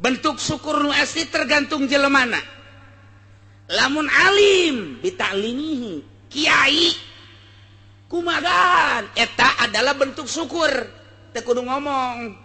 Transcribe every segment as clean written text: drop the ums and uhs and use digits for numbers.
Bentuk syukur nu asli tergantung jelemana. Lamun alim bitaklimihi, kiai kumagahan, eta adalah bentuk syukur, teu kudu ngomong.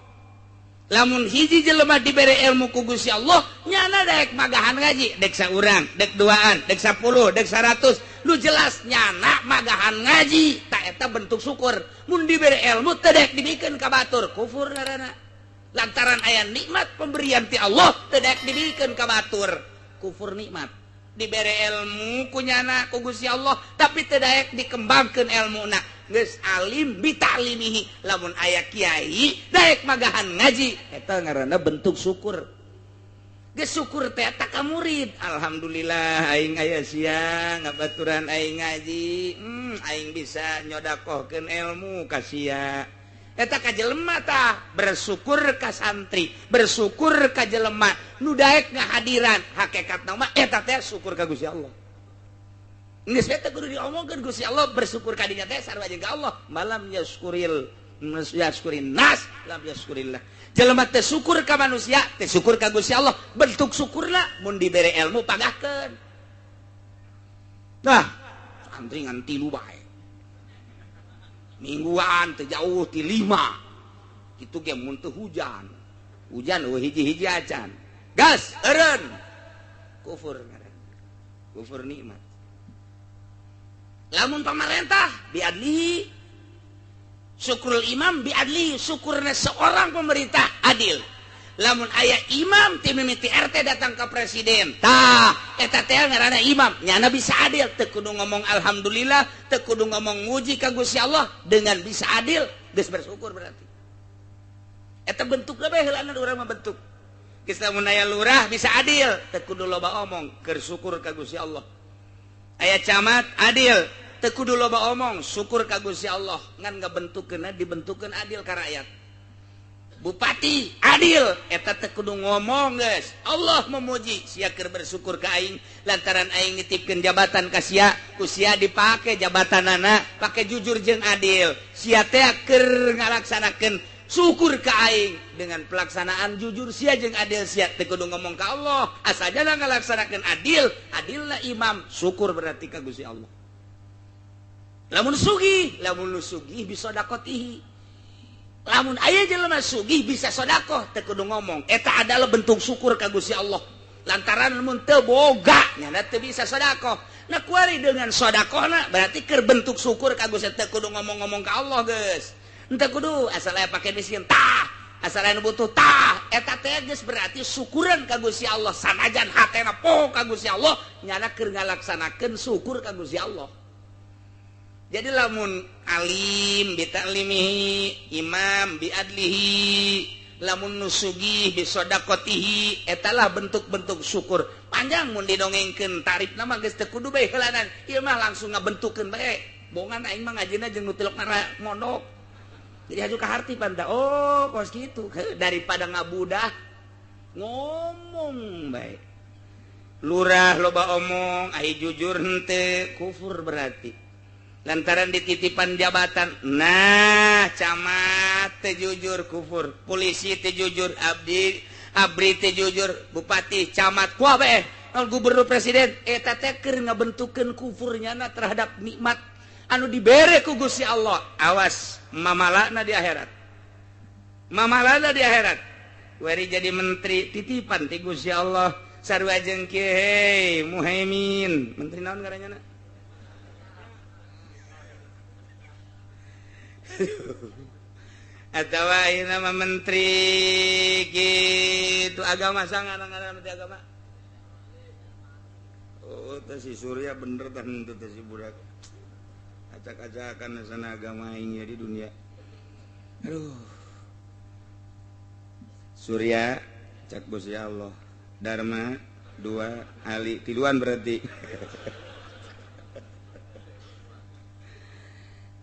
Lamun hiji jelema dibere ilmu ku Gusti Allah, nyana daek magahan ngaji, dek saurang, dek duaan, dek 10, dek 100, lu jelas nyana magahan ngaji, tak eta bentuk syukur. Mun dibere ilmu teu daek dibikeun ka batur, kufur ngaranna. Lantaran aya nikmat pemberian ti Allah teu daek dibikeun ka batur, kufur nikmat. Dibere ilmu ku nyana ku Gusti Allah tapi teu daek dikembangkeun ilmuna, geus alim bitaklimihi. Lamun aya kiai daek magahan ngaji, eta ngaranna bentuk syukur. Geus syukur teh eta ka murid, alhamdulillah aing aya sia ngabaturan aing ngaji, aing bisa nyodakohkeun ilmu ka sia. Eta ka jelema tah bersyukur ka santri, bersyukur ka jelema nu daek ngahadiran, hakikatna mah eta teh syukur ka Gusti Allah. Geus eta kudu diomongkeun Gusti Allah, bersyukur ka dinya teh sarua jeung ka Allah. Malam yaskuril yaskurin nas lam yaskurillah. Jelema teh syukur ka manusia, teh syukur ka Gusti Allah. Bentuk syukurna mun dibere ilmu pagahkeun. Nah, santri ngan 3 bae. Mingguan teu jauh ti 5. Kitu ge mun teu hujan. Hujan eueuh hiji-hiji acan. Gas eureun. Kufur ngaranna. Kufur nikmat. Lamun pamarentah biadlihi, syukrul imam biadlihi, syukurna seorang pemerintah adil. Lamun aya imam ti mimiti RT datang ke presiden, tah eta teh ngaranna imam, nyana bisa adil, teu kudu ngomong alhamdulillah, teu kudu ngomong muji ka Gusti Allah, dengan bisa adil geus bersyukur berarti. Eta bentukna bae heulana urang mah bentuk. Geus lamun aya lurah bisa adil, teu kudu loba omong, keur syukur ka Gusti Allah. Aya camat adil, teu kudu loba omong, syukur ka Gusti Allah, ngan ngabentukkeunna dibentukkeun adil ka rakyat. Bupati adil, eta teu kudu ngomong geus. Allah memuji sia keur bersyukur ka aing lantaran aing nitipkeun jabatan ka sia, ku sia dipake jabatanana pake jujur jeung adil. Sia teh keur ngalaksanakeun syukur ka aing dengan pelaksanaan jujur sia jeung adil sia teu kudu ngomong ka Allah, asajana ngalaksanakeun adil, adilna imam, syukur berarti ka Gusti Allah. Lamun sugih, lamun nu sugih bisa dakotihi. Lamun aya jelema sugih bisa sodakoh teu kudu ngomong, eta adalah bentuk syukur ka Gusti Allah. Lantaran mun teu boga nyana teu bisa sodakoh. Nah kuari dengan sodakohna berarti keur bentuk syukur ka Gusti, teu kudu ngomong-ngomong ka Allah geus. Henteu kudu asal aya pake miskin tah, asal aya nu butuh tah, eta teh geus berarti syukuran ka Gusti Allah. Sanajan hatena poho ka Gusti Allah, nyana keur ngalaksanakeun syukur ka Gusti Allah. Jadi lamun alim bitaklimihi, imam biadlihi, lamun nusugih bisodaqotihi, etalah bentuk-bentuk syukur. Panjang mun didongengkeun tarifna mah geus teu kudu bae heulanan. Ieu mah langsung ngabentukkeun bae. Bongan aing mah ngajina jeung nu tilok mondok. Jadi haju ka harti panta. Oh, kos kitu. Daripada ngabudah ngomong bae. Lurah loba omong, ai jujur henteu, kufur berarti. Lantaran dititipan jabatan, nah camat teu jujur kufur, polisi teu jujur, abdi abri teu jujur, bupati camat kuah bae, gubernur presiden eta teh keur ngabentukkeun kufurnya na terhadap nikmat anu dibere ku Gusti Allah. Awas mamalana di akhirat, mamalana di akhirat. Wari jadi menteri titipan ti Gusti Allah sarua jeung kieu, hei Muhaimin, menteri naon ngaranna? Atau ayeuna mah menteri gitu agama sangat ngaran menteri agama. Oh, teh si Surya bener teh henteu teh si budak. Acak-acakan sana agama aing di dunia. Aduh. Surya cak Gusti Allah. Dharma 2 Ali tiluan berarti.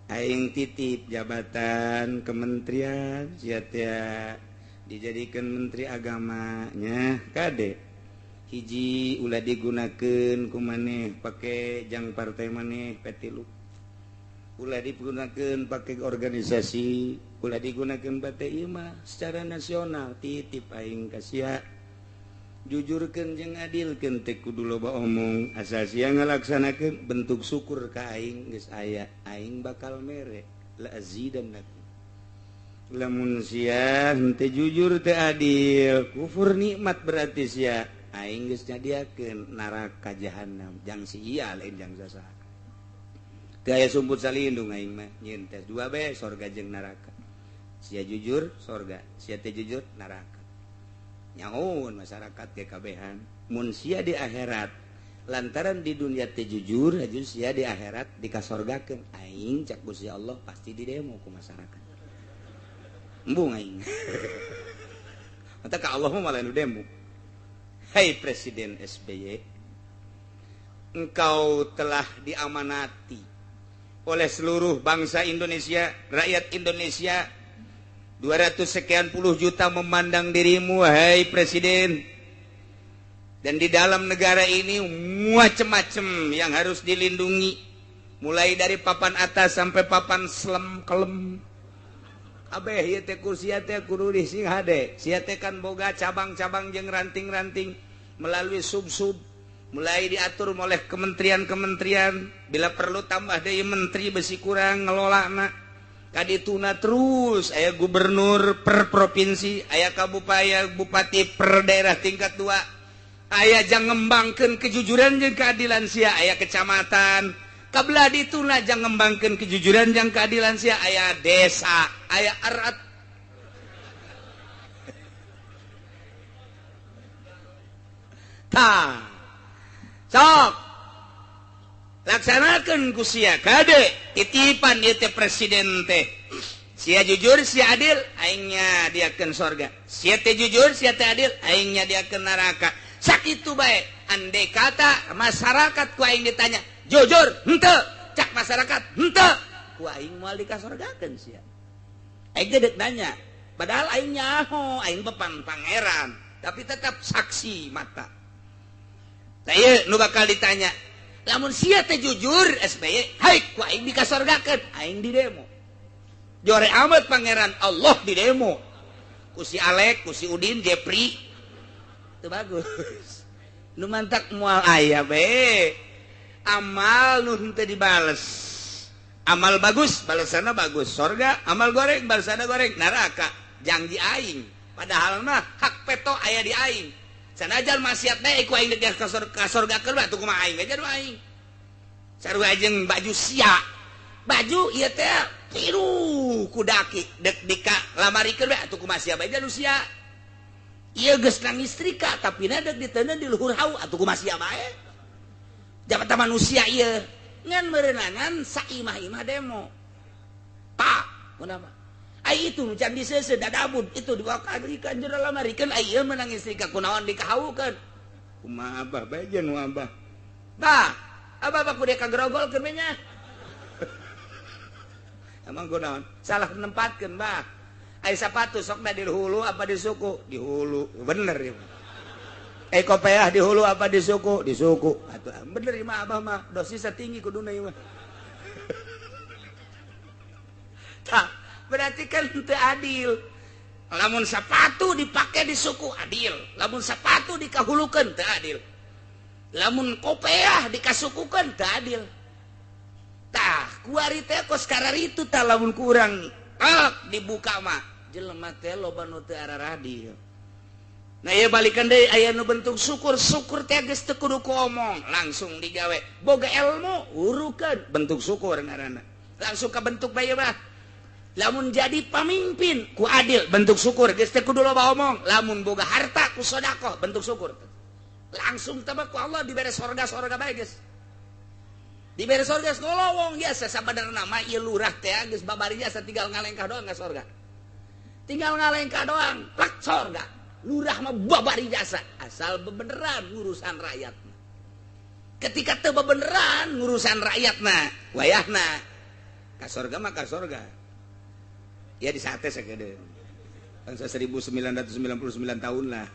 Aing titip jabatan kementerian sia teh dijadikan menteri agamanya kade hiji ulah digunakeun ku maneh pake jang partai maneh P3, ulah digunakeun pake organisasi, ulah digunakeun pake ieu mah secara nasional titip aing ka sia. Jujurkeun jeung adilkeun teh kudu loba omong asal sia ngalaksanakeun bentuk syukur ka aing geus aya aing bakal mere la azidannakum. Lamun sia henteu jujur teu adil kufur nikmat berarti sia aing geus nyadiakeun neraka jahanam jang sia lain jang sasaha. Teu aya sumput salindung aing mah nyieun tes dua bae sorga jeung neraka. Sia jujur sorga, sia teu jujur neraka. Nyaun masyarakat kekabehan mun sia di akhirat lantaran di dunia teu jujur aju sia di akhirat dikasorgakeun aing cak Gusti Allah pasti di demo ku masyarakat embung aing. Mata ka Allah mah malah nu demo. Hai Presiden SBY, engkau telah diamanati oleh seluruh bangsa Indonesia, rakyat Indonesia 200 sekian puluh juta memandang dirimu, hai Presiden. Dan di dalam negara ini macem-macem yang harus dilindungi, mulai dari papan atas sampai papan selem kelem. Kabeh ieu teh kursi teh kudu sing hade. Sia teh kan boga cabang-cabang jeung ranting-ranting melalui sub-sub, mulai diatur oleh kementerian-kementerian, bila perlu tambah deui menteri besi kurang ngelolana. Kadituna terus aya gubernur per provinsi, aya kabupaten, bupati per daerah tingkat 2, aya jang ngembangkeun kejujuran jeung keadilan sia, aya kecamatan. Kabelah dituna jang ngembangkeun kejujuran jeung keadilan sia, aya desa, aya erat. Tah. Sok laksanakan ku sia kade titipan ieu teh presiden teh. Sia jujur sia adil aingnya diakeun sorga. Sia teh jujur sia teh adil aingnya diakeun neraka. Sakitu bae andai kata masyarakat ku aing ditanya jujur henteu cak masyarakat henteu ku aing moal dikasorgakeun sia. Aing teh deuk nanya padahal aing nyaho aing bepan pangeran tapi tetap saksi mata. Tah ieu nu bakal ditanya lamun sia teh jujur SBY hai ku aing dikasorgakeun aing di demo. Jore amat pangeran Allah di demo ku si Alek ku si Udin Jepri teu bagus. Nu mantak moal aya bae amal nu henteu dibales. Amal bagus balesanna bagus sorga, amal goreng balesanna goreng neraka. Janji aing padahal mah hak peto aya di aing. Sanajan maksiat bae ku aing deuk ka sorgakeun mah atuh kumaha aing aja nu aing. Sarua jeung baju sia. Baju ieu teh tiru ku daki deuk dika lamarikeun bae atuh kumaha sia bae nu sia. Ieu geus nang istrika tapi na deuk diteundeun di luhur hau atuh kumaha sia bae. Jabatan manusia ieu ngan meureunangan saimah-imah demo. Tah, kunaon? Ai itu can diseuseuh dadabud itu diwakadrikeun jero lamarikeun ai ieu meunang istrika kunaon dikahaukeun. Kumaha abah bae jeung nu abah. Tah, abah mah kudu kagrogolkeun we nya. Emang kunaon? Salah nempatkeun bah. Ai sapatu sokna di hulu apa di suku? Di hulu. Bener ieu. Eh kopeah di hulu apa di suku? Di suku. Atuh bener ieu mah abah mah dosisna tinggi kuduna ieu mah. Tah, berarti kan teu adil. Lamun sapatu dipake di suku adil, lamun sapatu dikahulukeun teu adil. Lamun kopeah dikasukukeun teu adil. Tah, kuari teh kos kararitu tah lamun kurang dibuka mah jelema teh loba nu teu araradil. Nah ieu balikan deui aya nu bentuk syukur, syukur teh geus teu kudu ku omong, langsung digawe. Boga ilmu urukeun bentuk syukur ngaranna. Langsung ka bentuk bae mah. Lamun jadi pamimpin ku adil bentuk syukur geus teu kudu loba omong. Lamun boga harta ku sedekah bentuk syukur. Langsung teh ku Allah dibere sorga-sorga bae geus. Dibere sorga geus ngolowong ya sasabenerna mah ieu lurah teh geus babari jasa tinggal ngalengkah doang ka sorga. Tinggal ngalengkah doang plak sorga. Lurah mah babari jasa asal bebeneran ngurusan rakyat. Ketika teu bebeneran ngurusan rakyatna wayahna ka sorga mah ka sorga. Ya di sate sakedeung. Bangsa 1999 tahun lah.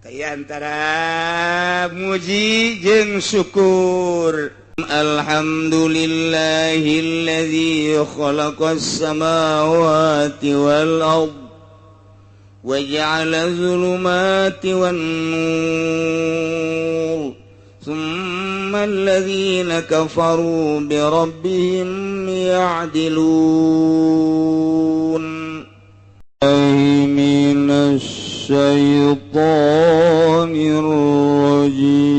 Kaya antara muji jeung syukur. Alhamdulillahilladzi khalaqas samawati wal ard وجعل الظلمات والنور ثم الذين كفروا بربهم يعدلون. من الشيطان الرجيم.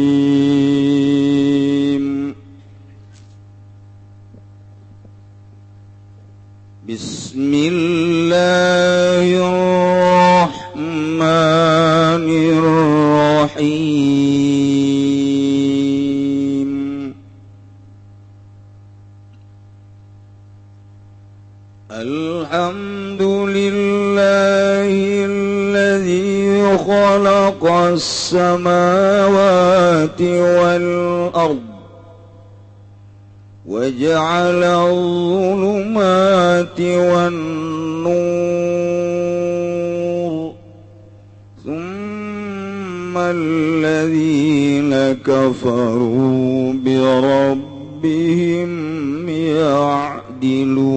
بسم الله الرحمن الرحيم. الحمد لله الذي خلق السماوات والأرض وجعل الظلمات والنور ثم الذين كفروا بربهم يعدلون.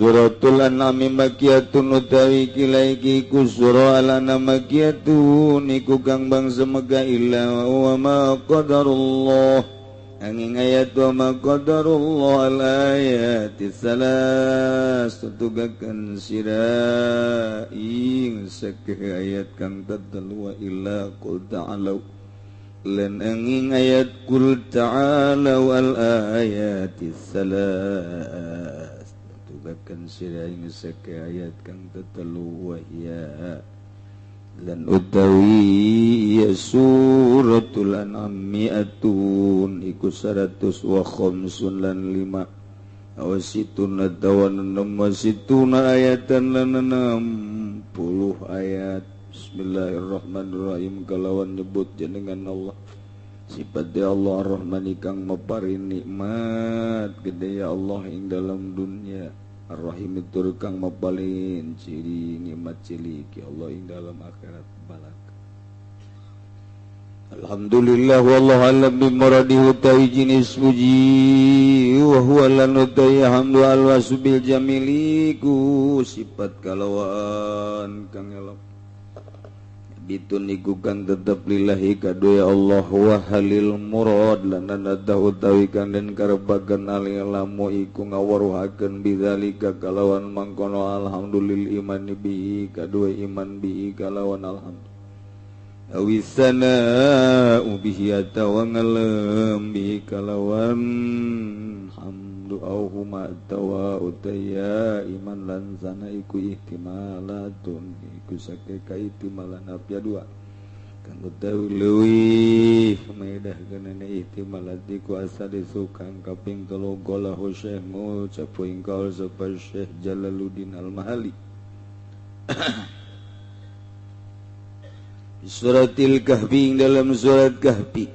Suratul An'am makiyatun utawi kilaiki ku surah Al-An'am makiyatun iku kang bangsa Mekah illa wa ma qadarullah angin ayat wa ma qadarullah al ayati salas tutugakan sira ing sakeh ayat kang tetelu wa illa qul ta'alu lan angin ayat qul ta'alu al ayati salas tugakan sira ing sake ayat kang tetelu wa iya lan utawi ya suratul an'am mi'atun iku 100 wa khamsun lan 5 awasitun tawan 66 ayatan lan 60 ayat. Bismillahirrahmanirrahim. Kalawan nyebut jenengan Allah sifat ya Allah Ar-Rahman kang maparin nikmat gede ya Allah ing dalam dunia, Ar-Rahim tur kang mapalin ciri nikmat cilik ya Allah ing dalam akhirat balak. Alhamdulillah wallahu alam bi muradihi utawi jinis puji wa huwa lan utawi hamdu al-wasbil jamili ku sifat kalawan kang elok bitun iku kang tetep lillahi kadue Allah wa halil murad lan nada utawi kang den karepaken alilamu iku ngaweruhaken bidzalika kalawan mangkono alhamdulil iman bihi kadue iman bihi kalawan alhamdulillah awisana bihi atawa ngalem bihi kalawan hamdu au huma atawa utaya iman lan sana iku ihtimalatun iku sake kaihtimalan apya dua kang utawi leuwih maedah kenene ihtimalat iku asal sukang kaping telu golahu Syekh ngucap ingkal sapa Syekh Jalaluddin Al-Mahali. Suratil Kahfi dalam surat Kahfi.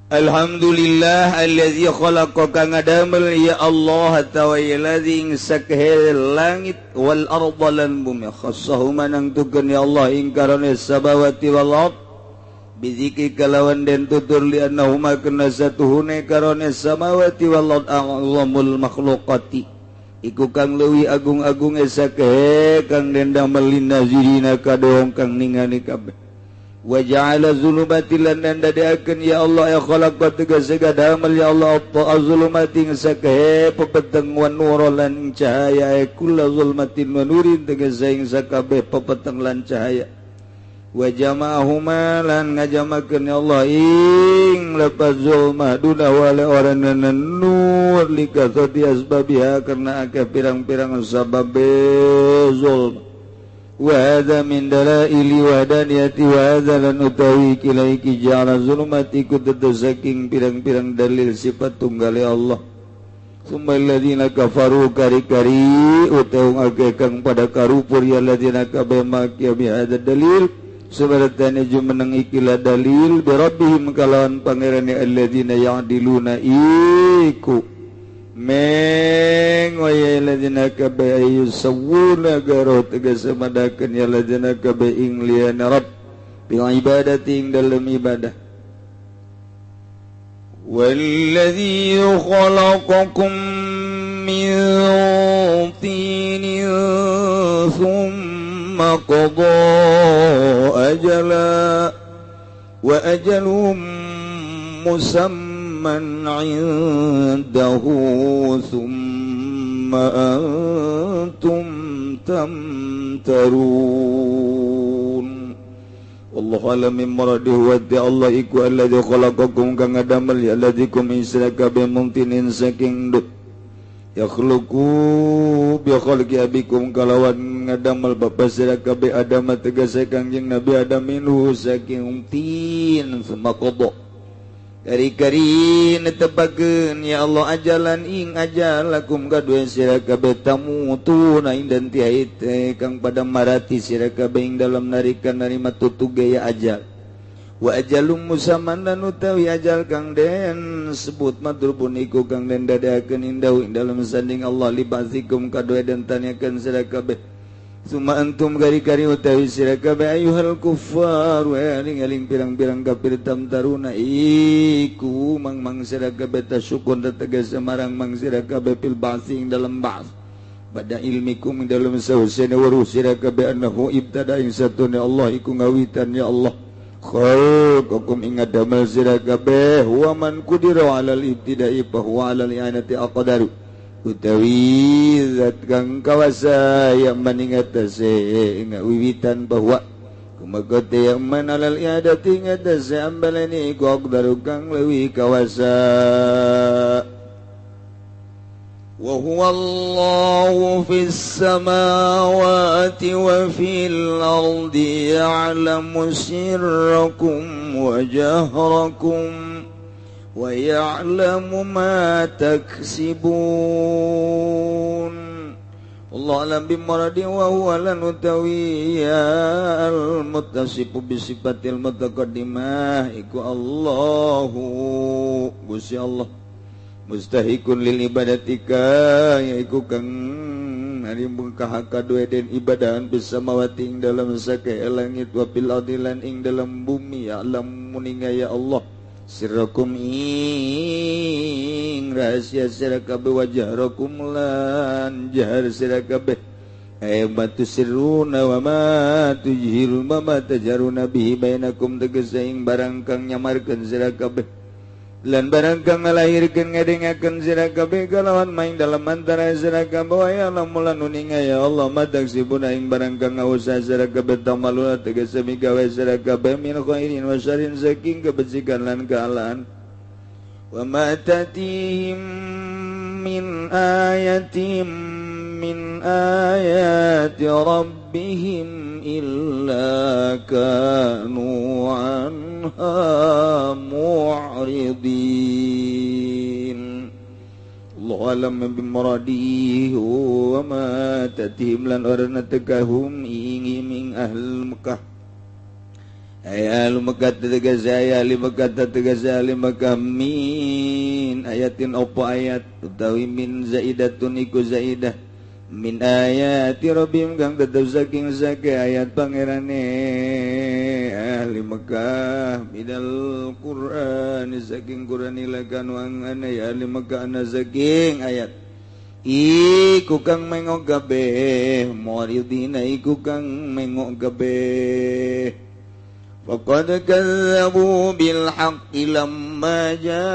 Alhamdulillah allazi khalaqa kang ngadamel ya Allah tawa allazi ing sakhe langit wal arda lan bumi khassahu manangtukeun ya Allah ing karone samawati wal ard bizikri kalawan den tutur li annahuma kana satuhune karone samawati wal ard a'zamul makhluqati iku kang leuwih agung-agung sakhe kang den damel linazirina kadohong kang ningali kabeh. Wa ja'ala zulumati lan dadekaken ya Allah ya khalaqa tegese damel ya Allah apa zulumati sakhe pepeteng wan nur lan cahaya kullu zulmatin wa nurin tegese ing sakabeh pepeteng lan cahaya. Wa jama'ahuma lan ngajamakeun ya Allah ing lafaz zulmah duna wala oranan nur likasati asbabiha karena akeh pirang-pirang sababe zulm. Wa hadza min dalaili wahdaniyati wa hadza lan utawi kilaiki ja'ala zulumati kudu saking pirang-pirang dalil sifat tunggale Allah. Summa alladziina kafaru kari-kari utawa akeh kang pada karupur ya alladziina kabeh makia bi hadza dalil sebaratane jumeneng ikilah dalil bi rabbihim kalawan pangerane alladzina ya'diluna iku meng wa ya alladzina kabeh yusawuna garo tegese madakeun ya alladzina kabeh ing liyane rabb bil ibadati ing dalem ibadah. Wallazi khalaqakum من طين ثم قضى أجلا وأجل مسمى عنده ثم أنتم تمترون. Allah alam min maradihi wa Allah iku alladzi khalaqakum kang ngadamel ya alladzikum insaka bi mumtinin saking dut yakhluqu bi khalqi abikum kalawan ngadamel bapa sira kabeh Adam tegese Kangjeng Nabi Adam minhu saking tin summa qada kari-kari netepakeun ya Allah ajalan ing ajalakum kadue sira kabeh tamutuna ing dan tiaite kang pada marati sira kabeh ing dalam narikan narima tutuge ya ajal wa ajalum musamman lan utawi ajal kang den sebut madrubun iku kang den dadakeun indahu ing dalam sanding Allah li ba'dzikum kadue den tanyakeun sira kabeh summa antum kari-kari utawi sira kabeh ayyuhal kuffar wa eling-eling pirang-pirang kafir tamtaruna iku mang-mang sira kabeh tasyukun tegas marang mang sira kabeh fil ba'si ing dalam ba'ts bada ilmikum ing dalam sahusena waruh sira kabeh annahu ibtada ing satune Allah iku ngawitan ya Allah khalaqakum ing ngadamel sira kabeh wa man qudira alal ibtida'i fa huwa alal i'anati aqdaru utawi zat kang kawasa yang maningatase ing wiwitan bahwa kumagote yang man alal i'adati ngatase ambalani iku aqdaru kang leuwih kawasa. Wa huwa Allahu fis samawati wa fil ardi ya'lamu sirrakum wa jahrakum wa ya'lamu ma taksibun. Allah alam bimaradi wa huwa lan utawiya al-muttasifu bisifatil mutaqaddimah iku Allahu Gusti Allah mustahikun lil ibadatika yaiku kang narimbung kahakadue den ibadahan bisamawati ing dalam sake langit wa fil ardi lan ing dalam bumi ya alam muninga ya Allah sirrakum ing rahasia sira kabeh wajahrakum lan jahar sira kabeh ay ma tusirruna wa ma tujhiruna wa ma tajaruna bihi bainakum tegese ing barang kang nyamarkeun sira kabeh lan barang kang ngalahirkeun ngadengakeun sira kabeh kalawan maing dalam antara sira kabeh ya lamun uninga ya Allah madaksibuna ing barang kang ngausa sira kabeh tamaluna tegese migawe sira kabeh min khairin wa syarrin saking kebecikan lan kealaan wa ma tatihim min ayatin min ayati rabbihim illa kanu anha mu'ridin. Allah alam bimuradihi wa ma tatihim lan orna tekahum ingim ing ahl Mekah ay ahli Mekah tegas ay ahli Mekah tegas ahli Mekah min ayatin opo ayat utawi min zaidatun iku zaidah min ayati rabbihim kang tetep saking sake ayat pangerane ahli Mekah minal Qur'an saking Qur'an ilakan wangane ya ahli Mekah ana saking ayat iku kang mengok kabeh muridina iku kang mengok kabeh faqad kazzabu bil haqqi lamma ja'ahum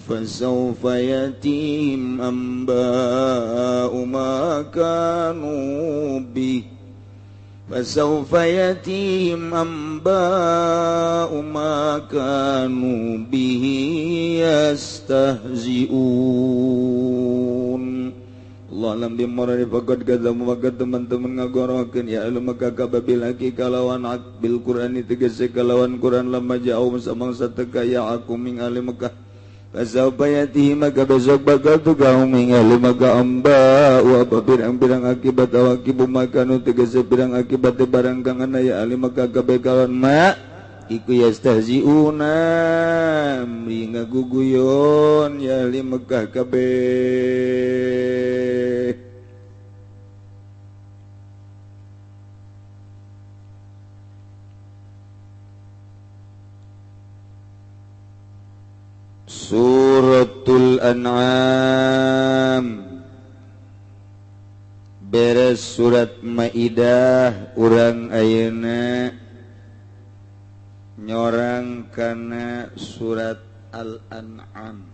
fasawfa yatihim anba'u ma kanu bih fasawfa yatihim anba'u ma kanu bihi yastahzi'un. Allah alam bimurari faqad kadzabu maka teman-teman ngagorohkeun ya ahli Mekah kababil haqi kalawan bil Qur'ani tegese kalawan Qur'an lamma ja'u samangsa teka ya aku ming ahli Mekah fasawfa yatihi maka besok bakal tukaum ing ahli Mekah amba wa pirang-pirang akibat awakibu makanu tegese pirang akibat barang kang ana ya ahli Mekah kabeh kalawan ma iku yastahziuna mri ngaguguyon ya ahli Mekah kabeh. Surat Al-An'am. Beres surat Maidah urang ayeuna nyorang kana surat Al-An'am.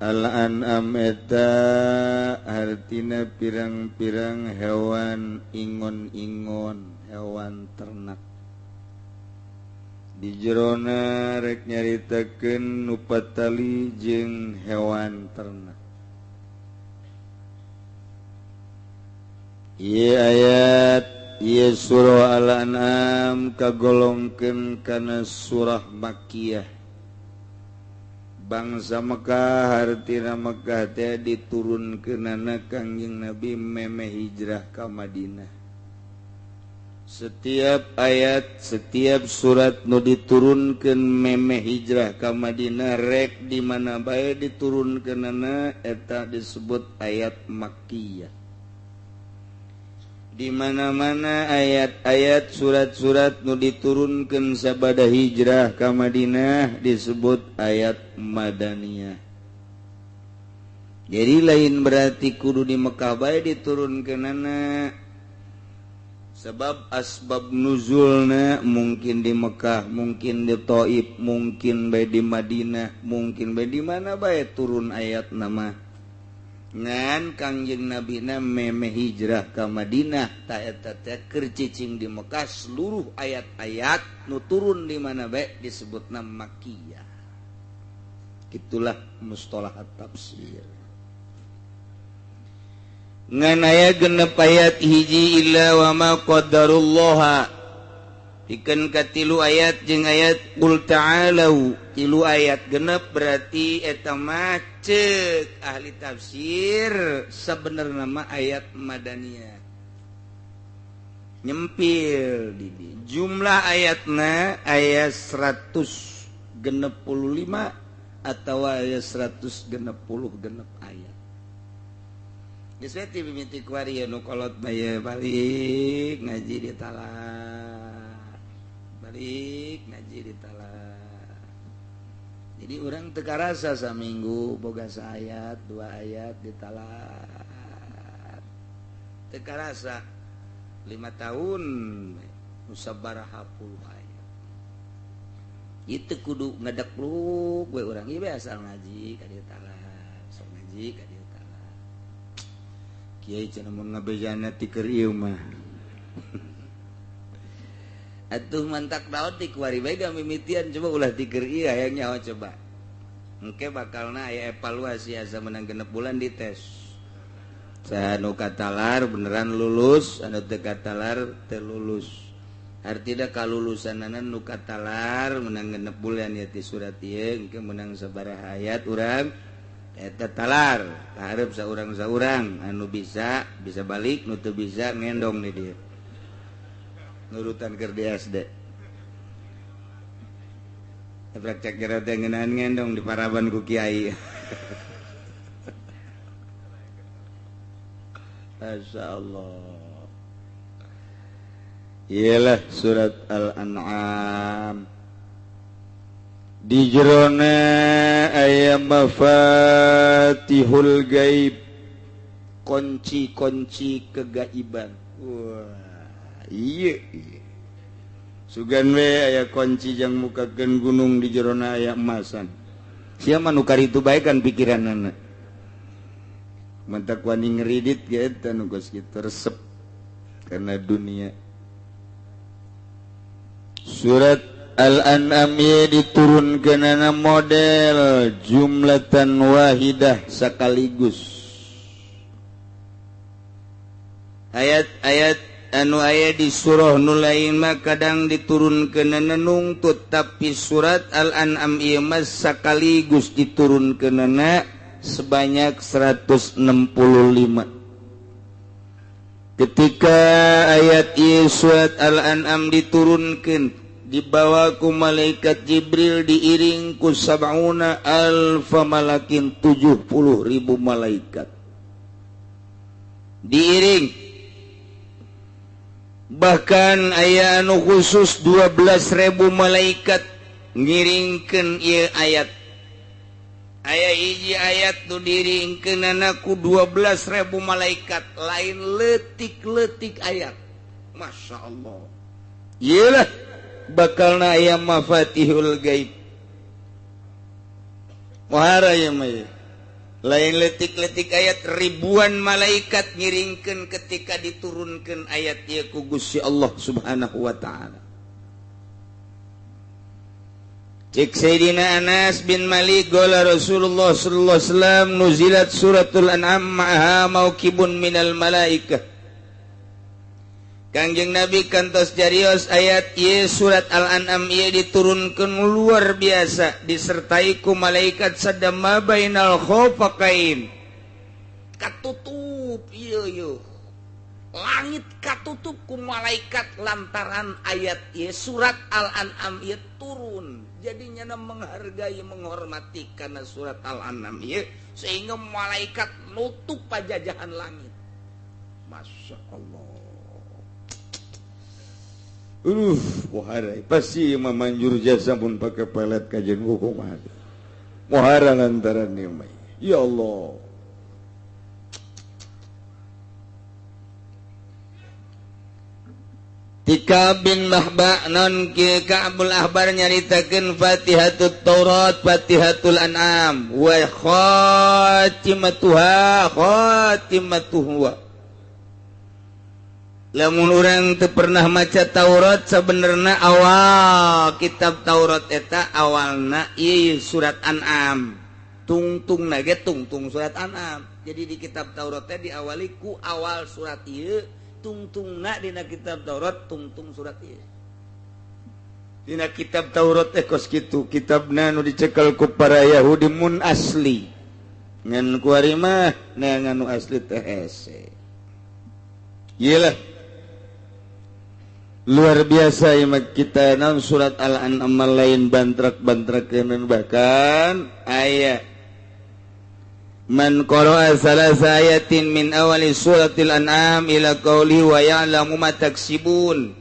Al-An'am eta hartina pirang-pirang hewan ingon-ingon, hewan ternak. Di jerona rek nyaritakeun nu patali jeung hewan ternak. Ieu ayat ieu surah Al-An'am kagolongkeun kana surah Makkiyah. Bangsa Mekah hartina Mekah teh diturunkeunana Kangjeng Nabi memeh hijrah ka Madinah. Setiap ayat, setiap surat nu diturunkeun memeh hijrah ka Madinah rek di mana bae diturunkeunana eta disebut ayat Makkiyah. Di mana-mana ayat-ayat surat-surat nu diturunkeun sabada hijrah ka Madinah disebut ayat Madaniyah. Jadi lain berarti kudu di Mekah bae diturunkeunana. Sebab asbab nuzulna mungkin di Mekah, mungkin di Taif, mungkin bae di Madinah, mungkin bae di mana bae turun ayat nama. Ngan Kangjeng Nabina memeh hijrah ka Madinah ta eta teh keur cicing di Mekah seluruh ayat-ayat nu turun di mana bae disebutna Makkiyah. Itulah mustalah tafsir. Ngan aya genep ayat hiji illa wa ma qaddarullaha. Pikeun ka tilu ayat jeung ayat qul ta'alu, tilu ayat genep berarti eta mah ceuk ahli tafsir sebenarnya mah ayat Madaniyah. Nyempil di jumlah ayatna ayat 165 atau ayat 166 ayat. Geus we ti mimiti kuari nu kolot bae balik ngaji di talar. Balik ngaji di talar. Jadi orang teu karasa saminggu boga saayat, dua ayat di talar. Teu karasa 5 tahun musabaraha puluh ayat. Itu kudu ngadekluk we urang ieu asal ngaji ka dieu talar, sok ngaji ka dieu talar. Kiai cenah mun ngabejana ti keur ieu mah. Atuh mantak daun ti kuari bae mimitian coba ulah ti keur ieu hayang nyaho coba. Engke bakalna aya evaluasi asa menang 6 bulan dites. Saha nu katalar beneran lulus, anu teu katalar teu lulus. Artina kalulusanana nu katalar menang 6 bulan ya ti surat ieu engke menang sabaraha ayat urang eta talar. Kaharep saurang-saurang anu bisa bisa balik, nu teu bisa ngendong di dieu. Nurutan keur di SD. Praktek jero teh ngeunaan ngendong di paraban ku kiai. Masya Allah. Iyalah surat Al-An'am. Di jerona aya mafatihul gaib, kunci-kunci kegaiban. Wah, iya, iya. Sugan we aya kunci jang mukakeun gunung di jerona aya emasan. Sia mah nu karitu bae kan pikiranana. Mantak wani ngeridit ge eta nu geus kitu resep karena dunia. Surat Al-An'am ieu diturunkeunana model jumlatan wahidah sekaligus. Ayat-ayat anu aya di surah nu lain mah kadang diturunkeunana nungtut, tapi surat Al-An'am ieu mah sekaligus diturunkeunana sebanyak 165. Ketika ayat ieu surat Al-An'am diturunkeun, dibawa ku malaikat Jibril diiring ku sab'una alfa malakin, 70.000 malaikat diiring. Bahkan aya anu khusus 12.000 malaikat ngiringkeun ieu ayat. Aya hiji ayat nu diringkeunana ku 12.000 malaikat, lain leutik-leutik ayat. Masya Allah. Iyalah bakalna aya mafatihul gaib. Muhara ieu mah. Lain letik-letik ayat, ribuan malaikat ngiringkeun ketika diturunkan ayat ieu ku Gusti Allah Subhanahu wa taala. Cek Sayyidina Anas bin Malik qala Rasulullah sallallahu alaihi wasallam nuzilat suratul an'am ma'aha maukibun minal malaikah. Kangjeng Nabi kantos jarios ayat ieu surat Al-An'am ieu diturunkeun luar biasa disertai ku malaikat sadama bainal khofaqain. Katutup ieu ieu. Langit katutup ku malaikat lantaran ayat ieu surat Al-An'am ieu turun. Jadi nyana menghargai menghormati karena surat Al-An'am ieu sehingga malaikat nutup pajajahan langit. Masya Allah. Muhara pasti memanjur jasa pun pakai pelet kajian hukuman. Muhara lantaran ieu mah. Ya Allah. Tika bin Mahba non ki Ka'bul Ahbar nyaritakeun Fatihatut Taurat, Fatihatul An'am wa khatimatuha khatimatuhu. Lamun urang teu pernah maca Taurat sabenerna awal kitab Taurat eta awalna ieu surat An'am. Tungtungna ge tungtung surat An'am. Jadi di kitab Taurat teh diawali ku awal surat ieu, tungtungna dina kitab Taurat tungtung surat ieu. Dina kitab Taurat teh kos kitu, kitabna nu dicekel ku para Yahudi mun asli. Ngan kuari mah neangan nu asli teh hese. Iyalah. Luar biasa ya kita non surat Al-An'am lain bantrak-bantrakeun bahkan aya man qara'a salasa ayatin min awali suratil an'am ila qauli wa ya'lamu ma taksibun.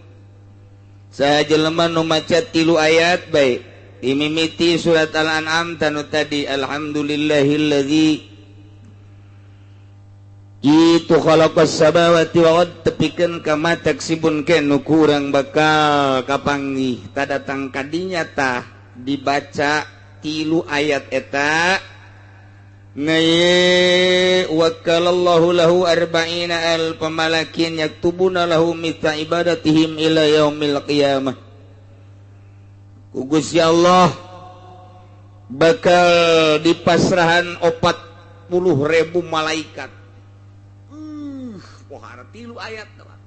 Saha jelema nu maca 3 ayat bae dimimiti surat Al-An'am tanu tadi alhamdulillahillazi itu khalaqas samawati wal ard tepikeun ka ma taksibun ke nu kurang bakal kapanggih tadatang kadinya tah dibaca 3 ayat eta ngaye wakalallahu lahu arba'ina alf malakin yaktubuna lahu mithla ibadatihim ila yaumil qiyamah. Ku Gusti Allah bakal dipasrahan 40.000 malaikat. Pohara 3 ayat doang.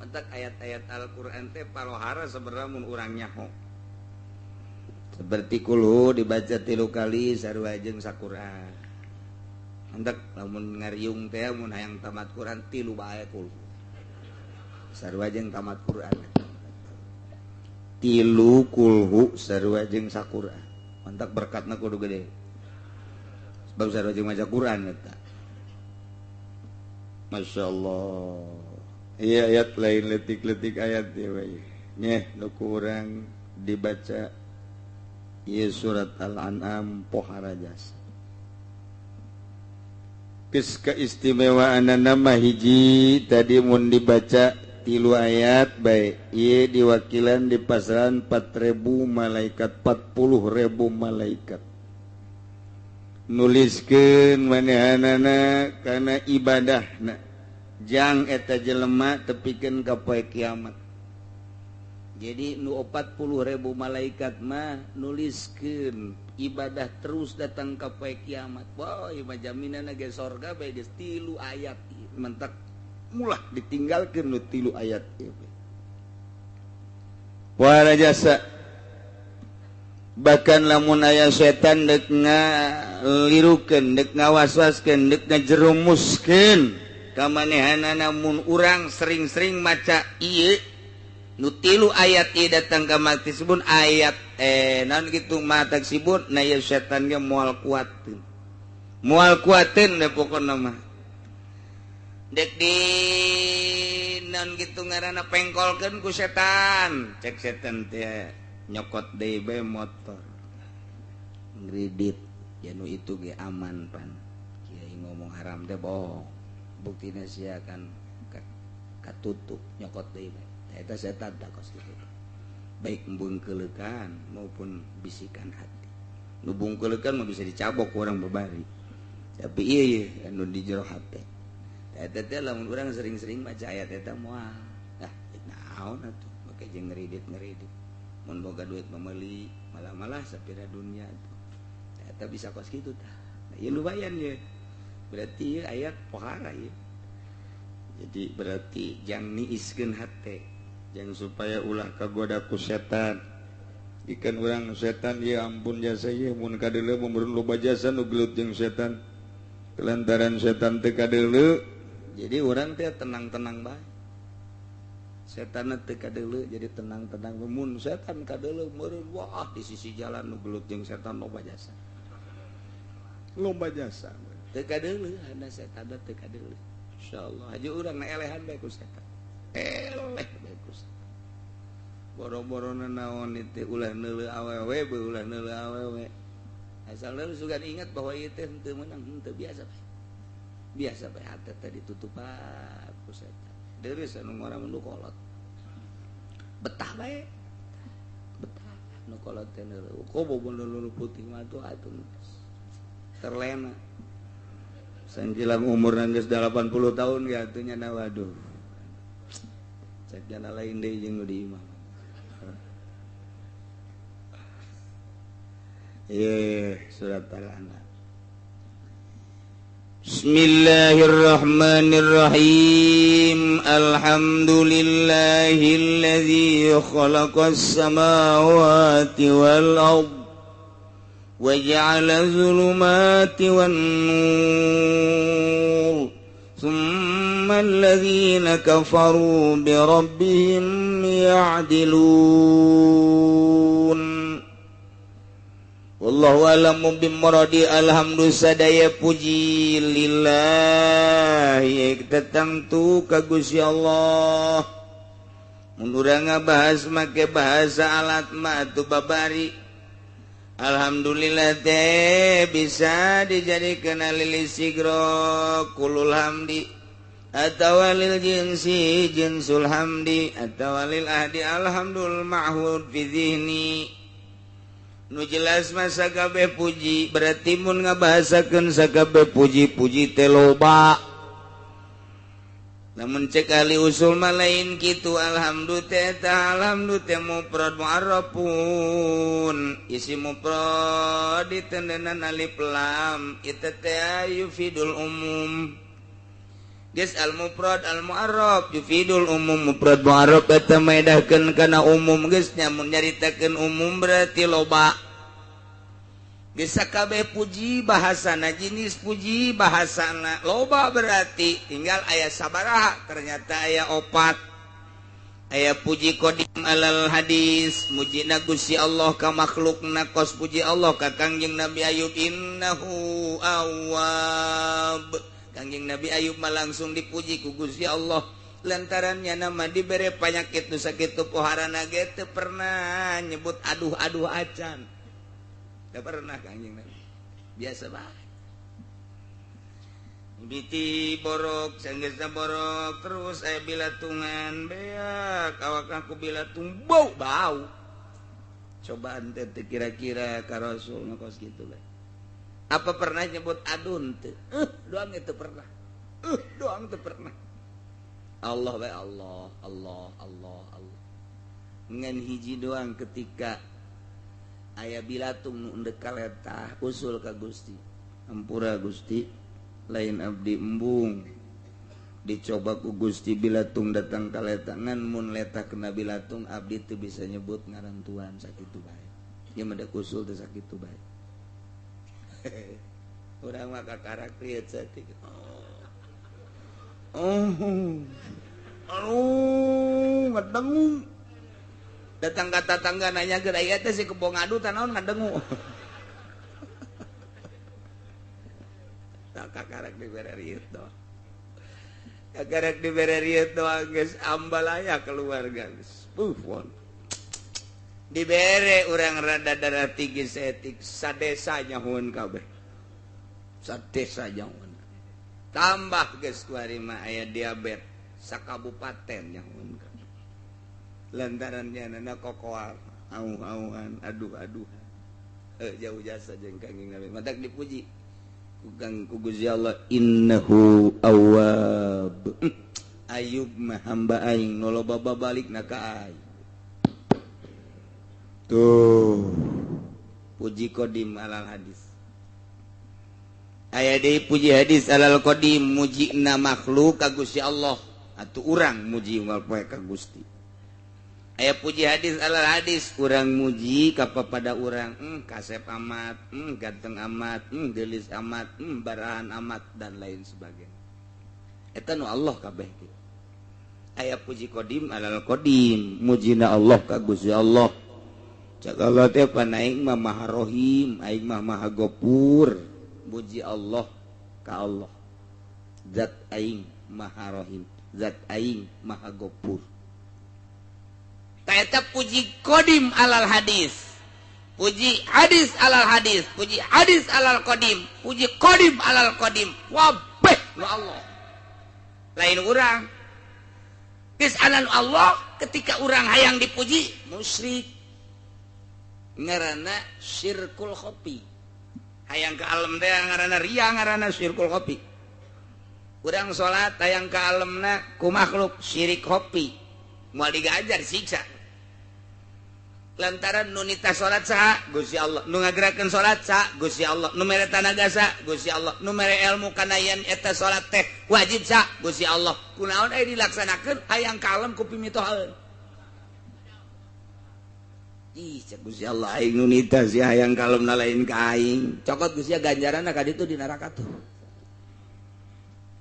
Mentak ayat-ayat Al-Qur'an teh palohara sebenarnya mun urang nyaho. Seperti kulhu dibaca 3 kali sarua jeung saquran. Mentak lamun ngariung teh mun hayang tamat Quran 3 bae kulhu. Sarua jeung tamat Quran. 3 kulhu sarua jeung saquran. Mentak berkatna kudu gede. Sebab sarua jeung maca Quran eta. Masya Allah. Iya ayat lain letik-letik ayat ya bae. Nyeh nu kurang dibaca ieu surat Al-An'am pohara jasa. Geus keistimewaan nama hiji tadi mun dibaca 3 ayat bae ieu diwakilan di pasaran 4.000 malaikat 40.000 malaikat. Nuliskeun manehanana kana ibadahna jang eta jelema tepikeun ka poe kiamat. Jadi nu 40.000 malaikat mah nuliskeun ibadah terus datang ka poe kiamat. Wah, ieu mah jaminanna ge sorga bae geus 3 ayat. Mentak mulah ditinggalkeun nu 3 ayat ieu. Wah jasa. Bahkan lamun aya setan dek ngalirukeun, dek ngawaswaskeun, dek ngajerumuskeun ka manehanana mun urang sering-sering maca ieu nu 3 ayat ieu datang ka maksibun ayat naon kitu ma taksibun na ieu setan ge moal kuateun. Moal kuateun we pokona mah. Dek di naon kitu ngaranna pengkolkeun ku setan, cek setan teh nyokot deui bae motor ngridit Ya nu itu ge aman pan. Kiai ngomong haram teh bohong. Buktina sia kan katutup nyokot deui bae. Eta setan tah kos kitu. Baik bungkeulekan maupun bisikan hati. Nu bungkeulekan mah bisa dicabok ku urang babari. Tapi ieu ye anu di jero hate. Eta teh lamun urang sering-sering maca ayat eta moal. Ah, naon atuh make jeung ngeridit-ngeridit. Mun boga duit mah meuli, malah-malah sapira dunia atuh. Eta bisa kos kitu tah. Nah, ieu lumayan ye. Berarti ieu ayat pohara ieu. Jadi berarti jang niiskeun hate, jang supaya ulah kagoda ku setan. Ikan urang setan ya ampun jasa ieu mun kadeuleu mun loba jasa nu gelut jeung setan. Kelantaran setan teu kadeuleu, jadi urang teh tenang-tenang bae. Setan teu kadeuleu jadi tenang-tenang. Mun setan kadeuleu meureun wah di sisi jalan nu gelut jeung setan loba jasa. Loba jasa. Teu kadeuleu hana setan teu kadeuleu. Insyaallah aja urang na elehan bae ku setan. Eleh bae ku setan. Boro-boro naon itu ulah neuleuh awewe beuh ulah neuleuh awewe. Asal lu sugan ingat bahwa ieu teh henteu meunang henteu biasa bae. Biasa bae hate teh ditutupan ku setan. Deureuh anu ngora mun kolot. Betah bae. Betah nu kolot teh neuleuh. Kobo nu putih mah atuh atuh terlena. Sanjilang umur geus 80 tahun ya atuh nya waduh. Cek jana lain deui jeung nu di imah. Surat Al-An'am. Bismillahirrahmanirrahim. Alhamdulillahilladzi khalaqas samawati wal ardh wa ja'ala dzulumati wan nur. Tsumma alladzina kafaru bi rabbihim ya'dilun. Wallahu a'lamu bimuradi. Alhamdulillah sadaya puji lillahi tetangtu ka Gusti Allah. Mun urang ngabahas make bahasa alat mah atuh babari. Alhamdulillah teh bisa dijadikeun lil sigro kulul hamdi atawa lil jinsi jinsul hamdi atawa lil ahdi alhamdul ma'hud fi zihni. Nu jelas mah sakabeh puji berarti mun ngabahasakeun sakabeh puji-puji teh loba. Lamun cek ahli usul mah lain kitu. Alhamdulillah teh alhamdulillah teh mufrad mu'arrafun isi mufrad ditendenan alif lam itu teh yufidul umum. Geus al mufrad al mu'arraf yufidul umum. Mufrad mu'arraf eta maedahkeun kana umum geus nya mun nyaritakeun umum berarti loba. Geus sakabeh puji bahasana jenis puji bahasana loba berarti tinggal aya sabaraha ternyata aya opat. Aya puji qadim alal hadis mujina Gusti Allah ka makhlukna kos puji Allah ka Kangjeng Nabi Ayub innahu awwab. Kangjeng Nabi Ayub mah langsung dipuji ku Gusti Allah lantarannya nama dibere panyakit nu sakitu poharana ge teu pernah nyebut aduh-aduh acan. Teu pernah Kangjeng Nabi. Biasa bae. Biti borok, sanggeusna borok terus aya bilatungan beak awak aku bilatung bau bau. Cobaan teh kira-kira ka Rasul mah kos kitu bae. Apa pernah nyebut adun teu? Doang itu pernah. Doang teu pernah. Allah bae Allah, Allah, Allah, Allah. Ngan hiji doang ketika aya bilatung nu endek kaletah usul ka Gusti. Ampura Gusti, lain abdi embung. Dicoba ku Gusti bilatung datang kaletah ngan mun letah kena bilatung abdi teu bisa nyebut ngaran Tuhan sakitu bae. Ieu mah da usul teh sakitu bae. Urang mah kakarak lieu saeutik. Oh. Aduh, ngadengu. Datang ka tatangga nanya geus aya teh si kebo ngadu tah naon ngadengu. Tah kakarak dibere rieu doang. Kakarak dibere rieu doang geus ambalaya keluarga geus. Buh. Dibere urang rada darah tinggi saeutik sadesa nyahueun kabeh. Sadesa nyahoeun. Tambah geus kuari mah aya diabet sakabupaten nyahoeun. Lantaran nyanana kokoal au-auan aduh-aduh. Jauh jasa jeung Kangjeng Nabi. Matak dipuji ku Kang ku Gusti Allah innahu awwab. Ayub mah hamba aing nu loba babalikna ka aing. Tuh. Puji qadim alal hadis. Aya deui puji hadis alal qadim mujina makhluk ka Gusti Allah atuh urang muji unggal poe ka Gusti. Aya puji hadis alal hadis urang muji ka pada urang kasep amat, ganteng amat, geulis amat, barahan amat dan lain sebagainya. Eta nu Allah kabeh ge. Aya puji qadim alal qadim mujina Allah ka Gusti Allah. Cak Allah teh pan aing mah Maha Rohim, aing mah Maha Gopur. Muji Allah ka Allah. Zat aing Maha Rohim, zat aing Maha Gopur. Eta puji qadim alal hadis, puji hadis alal hadis, puji hadis alal qadim, puji qadim alal qadim, wabeh nu Allah. Lain urang. Geus anan Allah ketika urang hayang dipuji musyrik. Ngaranna syirkul khofi. Hayang ka alam teh ngaranna riya, ngaranna syirkul khofi. Urang salat hayang ka alamna ku makhluk syirik khofi. Moal digajar siksa. Lantaran nu nita salat saha Gusti Allah, nu ngagerakeun salat saha Gusti Allah, nu mere tanaga saha Gusti Allah, nu mere ilmu kana yen eta salat teh wajib saha Gusti Allah. Kunaon aya dilaksanakeun hayang kalem ku pimitohaeun. Ih cek Gusti Allah aing nu nita sia hayang kalemna lain ka aing. Cokot Gusti ganjaranna ka ditu di neraka tuh.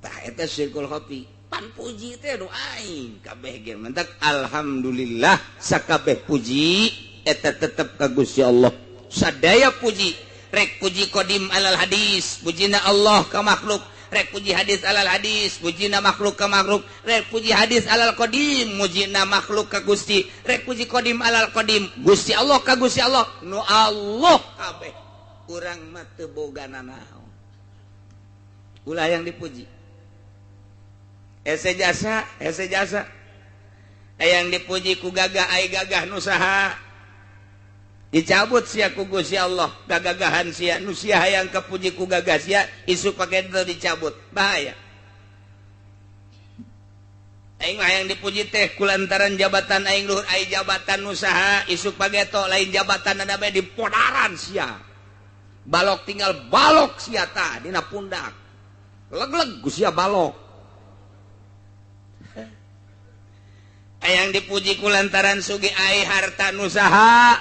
Tah eta syirkul khofi. Pan puji teh nu aing kabeh ge mentak alhamdulillah sakabeh puji eta tetep ka Gusti Allah. Sadaya puji, rek puji qadim alal hadis, pujina Allah ka makhluk, rek puji hadis alal hadis, pujina makhluk ka makhluk, rek puji hadis alal qadim, mujina makhluk ka Gusti, rek puji qadim alal qadim, Gusti Allah ka Gusti Allah, nu Allah kabeh. Urang mah teu boga nanaon. Ulah yang dipuji. Ese jasa, ese jasa. Yang dipuji ku gagah ai gagah nu saha. Dicabut sia ku Gusti Allah, gagagahan sia nu sia hayang kapuji ku gagah sia, isuk pake teu dicabut. Bahaya. Aing mah hayang dipuji teh kulantaran jabatan aing luhur, ai jabatan nu saha, isuk pageto lain jabatan ada bae dipodaran sia. Balok tinggal balok sia tah dina pundak. Leg-leg ku sia balok. Yang dipuji ku lantaran sugi ai harta nu saha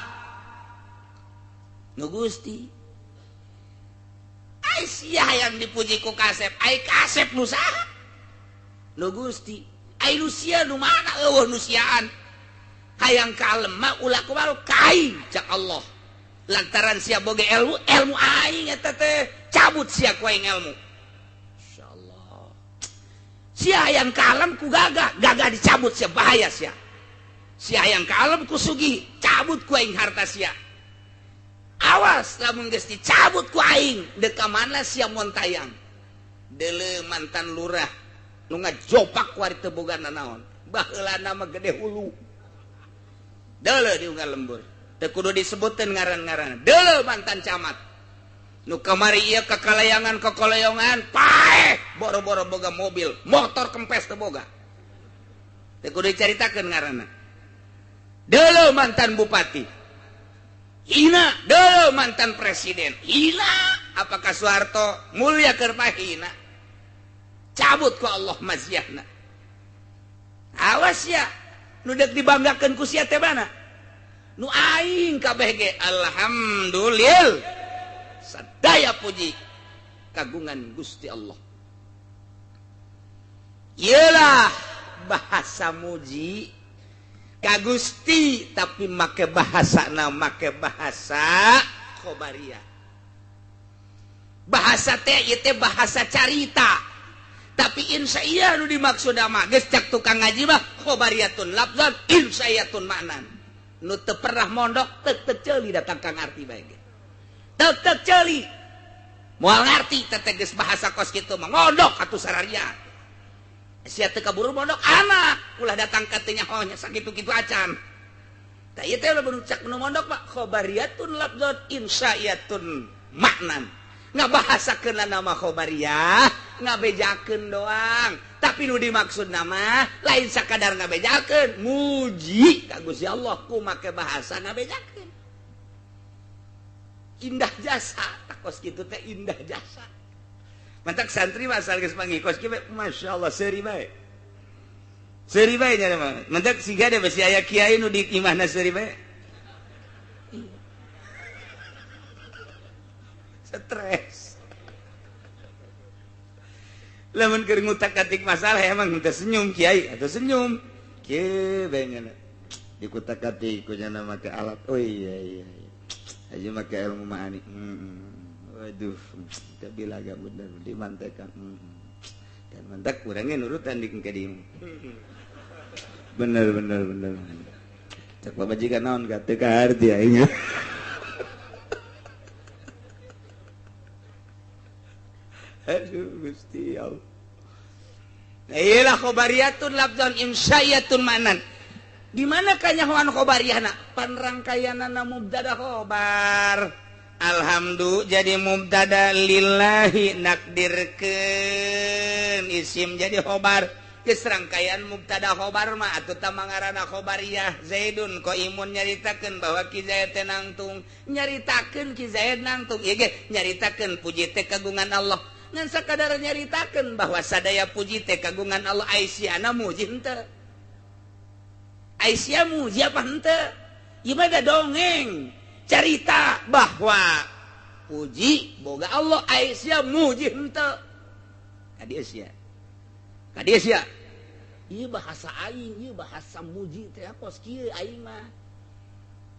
nu Gusti. Ai sia yang dipuji ku kasep, ai kasep nu saha nu Gusti. Ai nu sia nu mana eueuh nu siaan. Hayang kalem mah ulah kumaha kaing cak Allah. Lantaran sia boga ilmu, ilmu aing eta teh cabut sia ku aing ilmu. Sia yang kalem ku gagah, gagah dicabut sia bahaya sia. Sia yang kalem ku sugi, cabut ku aing harta sia. Awas lamun geus dicabut ku aing, deuk ka mana sia montayang. Deuleu mantan lurah nu ngajopak ku ari teu boga nanaon. Baheulana mah gede hulu. Deuleu di unggal lembur. Teu kudu disebutkeun ngaran-ngaran. Deuleu mantan camat. Nu kamari ieu kakalayangan kakalayangan paeh boro-boro boga mobil, motor kempes teu boga. Teu kudu dicaritakeun ngaranna. Deuleu mantan bupati. Hina, deuleu mantan presiden. Hina, apakah Soeharto mulia keur hina? Cabut ku Allah maziahna. Awas ya, nu deuk dibanggakeun ku sia teh mana? Nu aing kabeh ge alhamdulillah. Sadaya puji kagungan Gusti Allah. Iyalah bahasa muji ka Gusti tapi make bahasana make bahasa khobariyah. Bahasa teh ieu teh bahasa carita. Tapi insya nu dimaksud mah geus cak tukang ngaji mah khobariyatun lafzan insya'iyatun maknan. Nu teu pernah mondok teu teu ceuli datang ka ngarti bae ge. Tek tek celi. Moal ngarti teh geus bahasa kos kitu mah mondok atuh sararia. Sia teu kaburu mondok anak ulah datang ka teu nyaho nya sakitu-kitu acan. Tah ieu teh lamun cak nu mondok mah khobariyatun lafdzun insya'iyatun maknan. Ngabahasakeun nama khobariyah ngabejakeun doang, tapi nu dimaksud nama lain sakadar ngabejakeun, muji ka Gusti Allah ku make bahasa ngabejakeun. Indah jasa, takos kitu teh indah jasa. Mantak santri mah asal geus panggih kos kieu masyaallah seuri bae. Seuri bae nya mah. Mantak siga deh besi aya kiai nu di imahna seuri bae. Stres. Lamun keur ngutak-atik masalah emang teu senyum kiai atau senyum. Kieu bae nya. Dikutak-atik ku nya make alat. Oh iya iya. Aja make ilmu ma'ani. Waduh, kabila agak bener dimantekan. Dan mantak kurangnya nurutan di kadieu. Bener bener bener. Cek pamajikan naon ka teu kaharti aing. Aduh Gusti Allah. Iyalah khobariyatun lafdzan insya'iyatun ma'nan. Di mana kanyahoan khobariyahna? Panrangkayanana mubtada khobar. Alhamdu jadi mubtada lillahi nakdirkeun isim jadi khobar. Geus rangkaian mubtada khobar mah atuh tah mangaranna khobariyah. Zaidun qaimun nyaritakeun bahwa Ki Zaid teh nangtung, nyaritakeun Ki Zaid nangtung. Ieu ge nyaritakeun puji teh kagungan Allah. Ngan sakadar nyaritakeun bahwa sadaya puji teh kagungan Allah, aisyana muji henteu. Aisyah muji apa henteu? Ieu mah dongeng carita bahwa puji boga Allah, Aisyah muji henteu. Ka dieu sia. Ka dieu sia. Ieu bahasa aing, ieu bahasa muji teh kos kieu aing mah.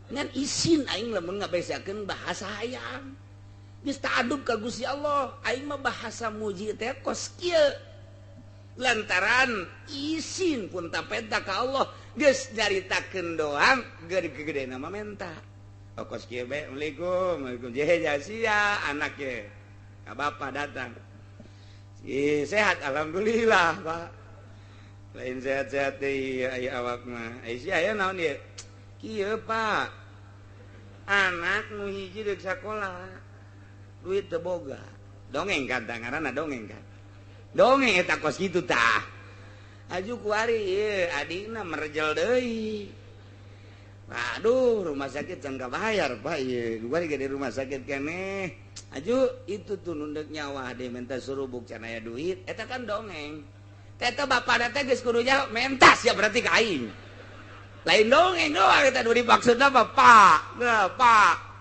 Ngan isin aing lamun ngabesakeun bahasa hayang. Geus ta'adub ka Gusti Allah, aing mah bahasa muji teh kos kieu. Lantaran isin pun tapenta ka Allah, geus nyaritakeun doang gede-gedena mah menta. Oh kos kieu bae, Assalamualaikum, Waalaikum jehe sia anak ye. Ka bapa datang. Ih, sehat alhamdulillah, Pak. Lain sehat-sehat deui aya awak mah. Ai sia aya naon ieu? Kieu, Pak. Anak nu hiji deuk sakola. Duit teu boga. Dongeng kan ngaranna dongeng kan. Dongeng eta kos kitu tah. Aju kuari ieu adina merjel deui. Aduh, rumah sakit can kabayar Pak ieu. Kuari ge di rumah sakit keneh. Aju itu tuh nundek nyawa deh minta surubuk can aya duit. Eta kan dongeng. Eta bapana teh geus kudu nyaho mentas ya berarti ka aing. Lain dongeng doang eta nu dimaksudna mah Pak. Nah, Pak.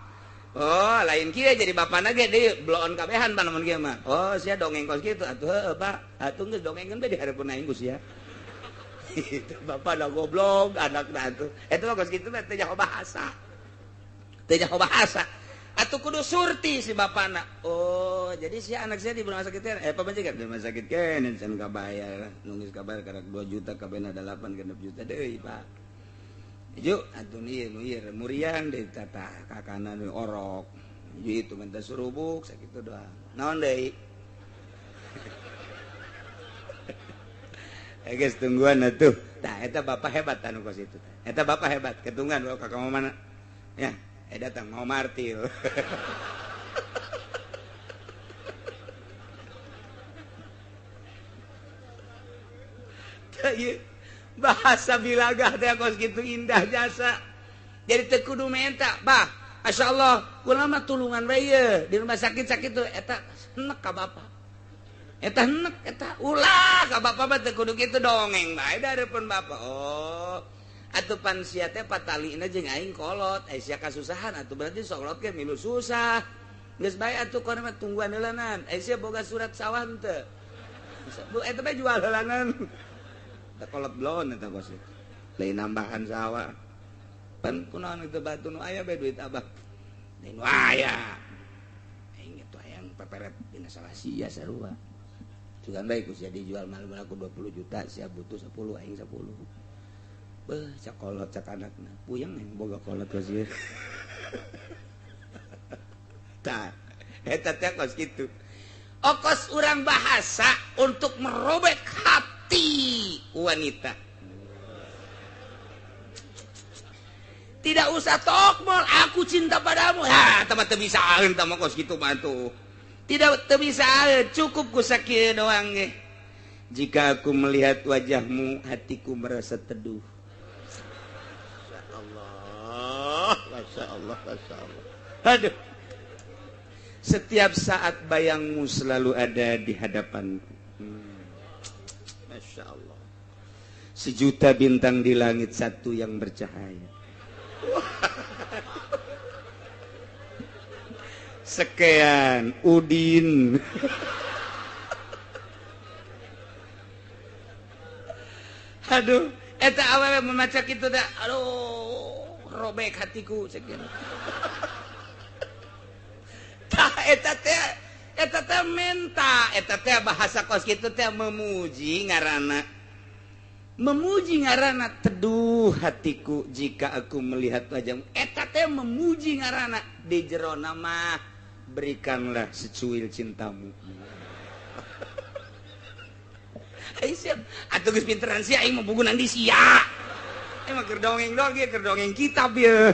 Oh, lain kieu jadi bapana ge deui bloon kabehan pan mun kieu mah. Oh, sia dongeng kos kitu atuh heueuh Pak. Atuh geus dongengkeun bae di hareupeun aing ku sia. Itu bapak dah goblok anakna atuh. Eta mah kos kitu mah teu nyaho bahasa. Teu nyaho bahasa. Atuh kudu surti si bapana. Oh, jadi si anak saya di rumah sakit kan? Pamajikan di rumah sakit kan can kabayar. Nunggu kabayar karek 2 juta kabehna 8 genep juta deui, Pak. Ju atuh ieu nu ieu muriang deui tata kakana nu orok. Ju itu minta surubuk sakitu doang. Naon deui? Geus tungguan atuh. Tah eta bapak hebat anu kos itu. Eta bapak hebat, ketungguan bawa ka kamu mana? Ya, datang mau martil. Tah ieu bahasa bilagah teh kos kitu indah jasa. Jadi teu kudu menta, bah. Masyaallah, kula mah tulungan bae ye di rumah sakit sakitu eta enek ka bapak. Eta enek eta ulah ka bapak mah teu kudu kitu dongeng bae dareupeun bapak. Oh, atuh pan sia teh patalina jeung aing kolot, ai sia kasusahan atuh berarti sokolot ge milu susah. Geus bae atuh kono mah tungguan heulanan. Ai sia boga surat sawah henteu. Bu eta bae jual heulanan. Teh kolot bloon eta kos. Lain nambahan sawah. Pan kunaon itu batu nu aya bae duit abah. Lain nu aya. Aing itu hayang peperet dina salah sia sarua. Cuman bae ku sia dijual mal-mal aku 20 juta, sia butuh 10 aing 10. Beuh, cak kolot cak anakna. Puyeng aing boga kolot ka sia. Tah, Eta teh kos kitu. Okos urang bahasa untuk merobek hati wanita. Tidak usah tokmol, aku cinta padamu. Ha, tama teu bisa tama kos kitu mah tuh. Tidak teu bisa, cukup ku sakieu doang ge. Jika aku melihat wajahmu, hatiku merasa teduh. Masya Allah, Masya Allah, Masya Allah. Aduh. Setiap saat bayangmu selalu ada di hadapanku. Masya Allah. Sejuta bintang di langit, satu yang bercahaya. Sekian Udin. Aduh, eta awewe memaca kitu da. Aduh, robek hatiku sekian. Eta teh menta, eta teh bahasa kos kitu teh memuji ngaranna. Memuji ngaranna teduh hatiku jika aku melihat wajahmu. Eta teh memuji ngaranna di jero nama berikanlah secuil cintamu. Aing siap atuh geus pinteran sia aing mah bugunan di sia. Emang keur dongeng doang ieu, keur dongeng kitab ieu.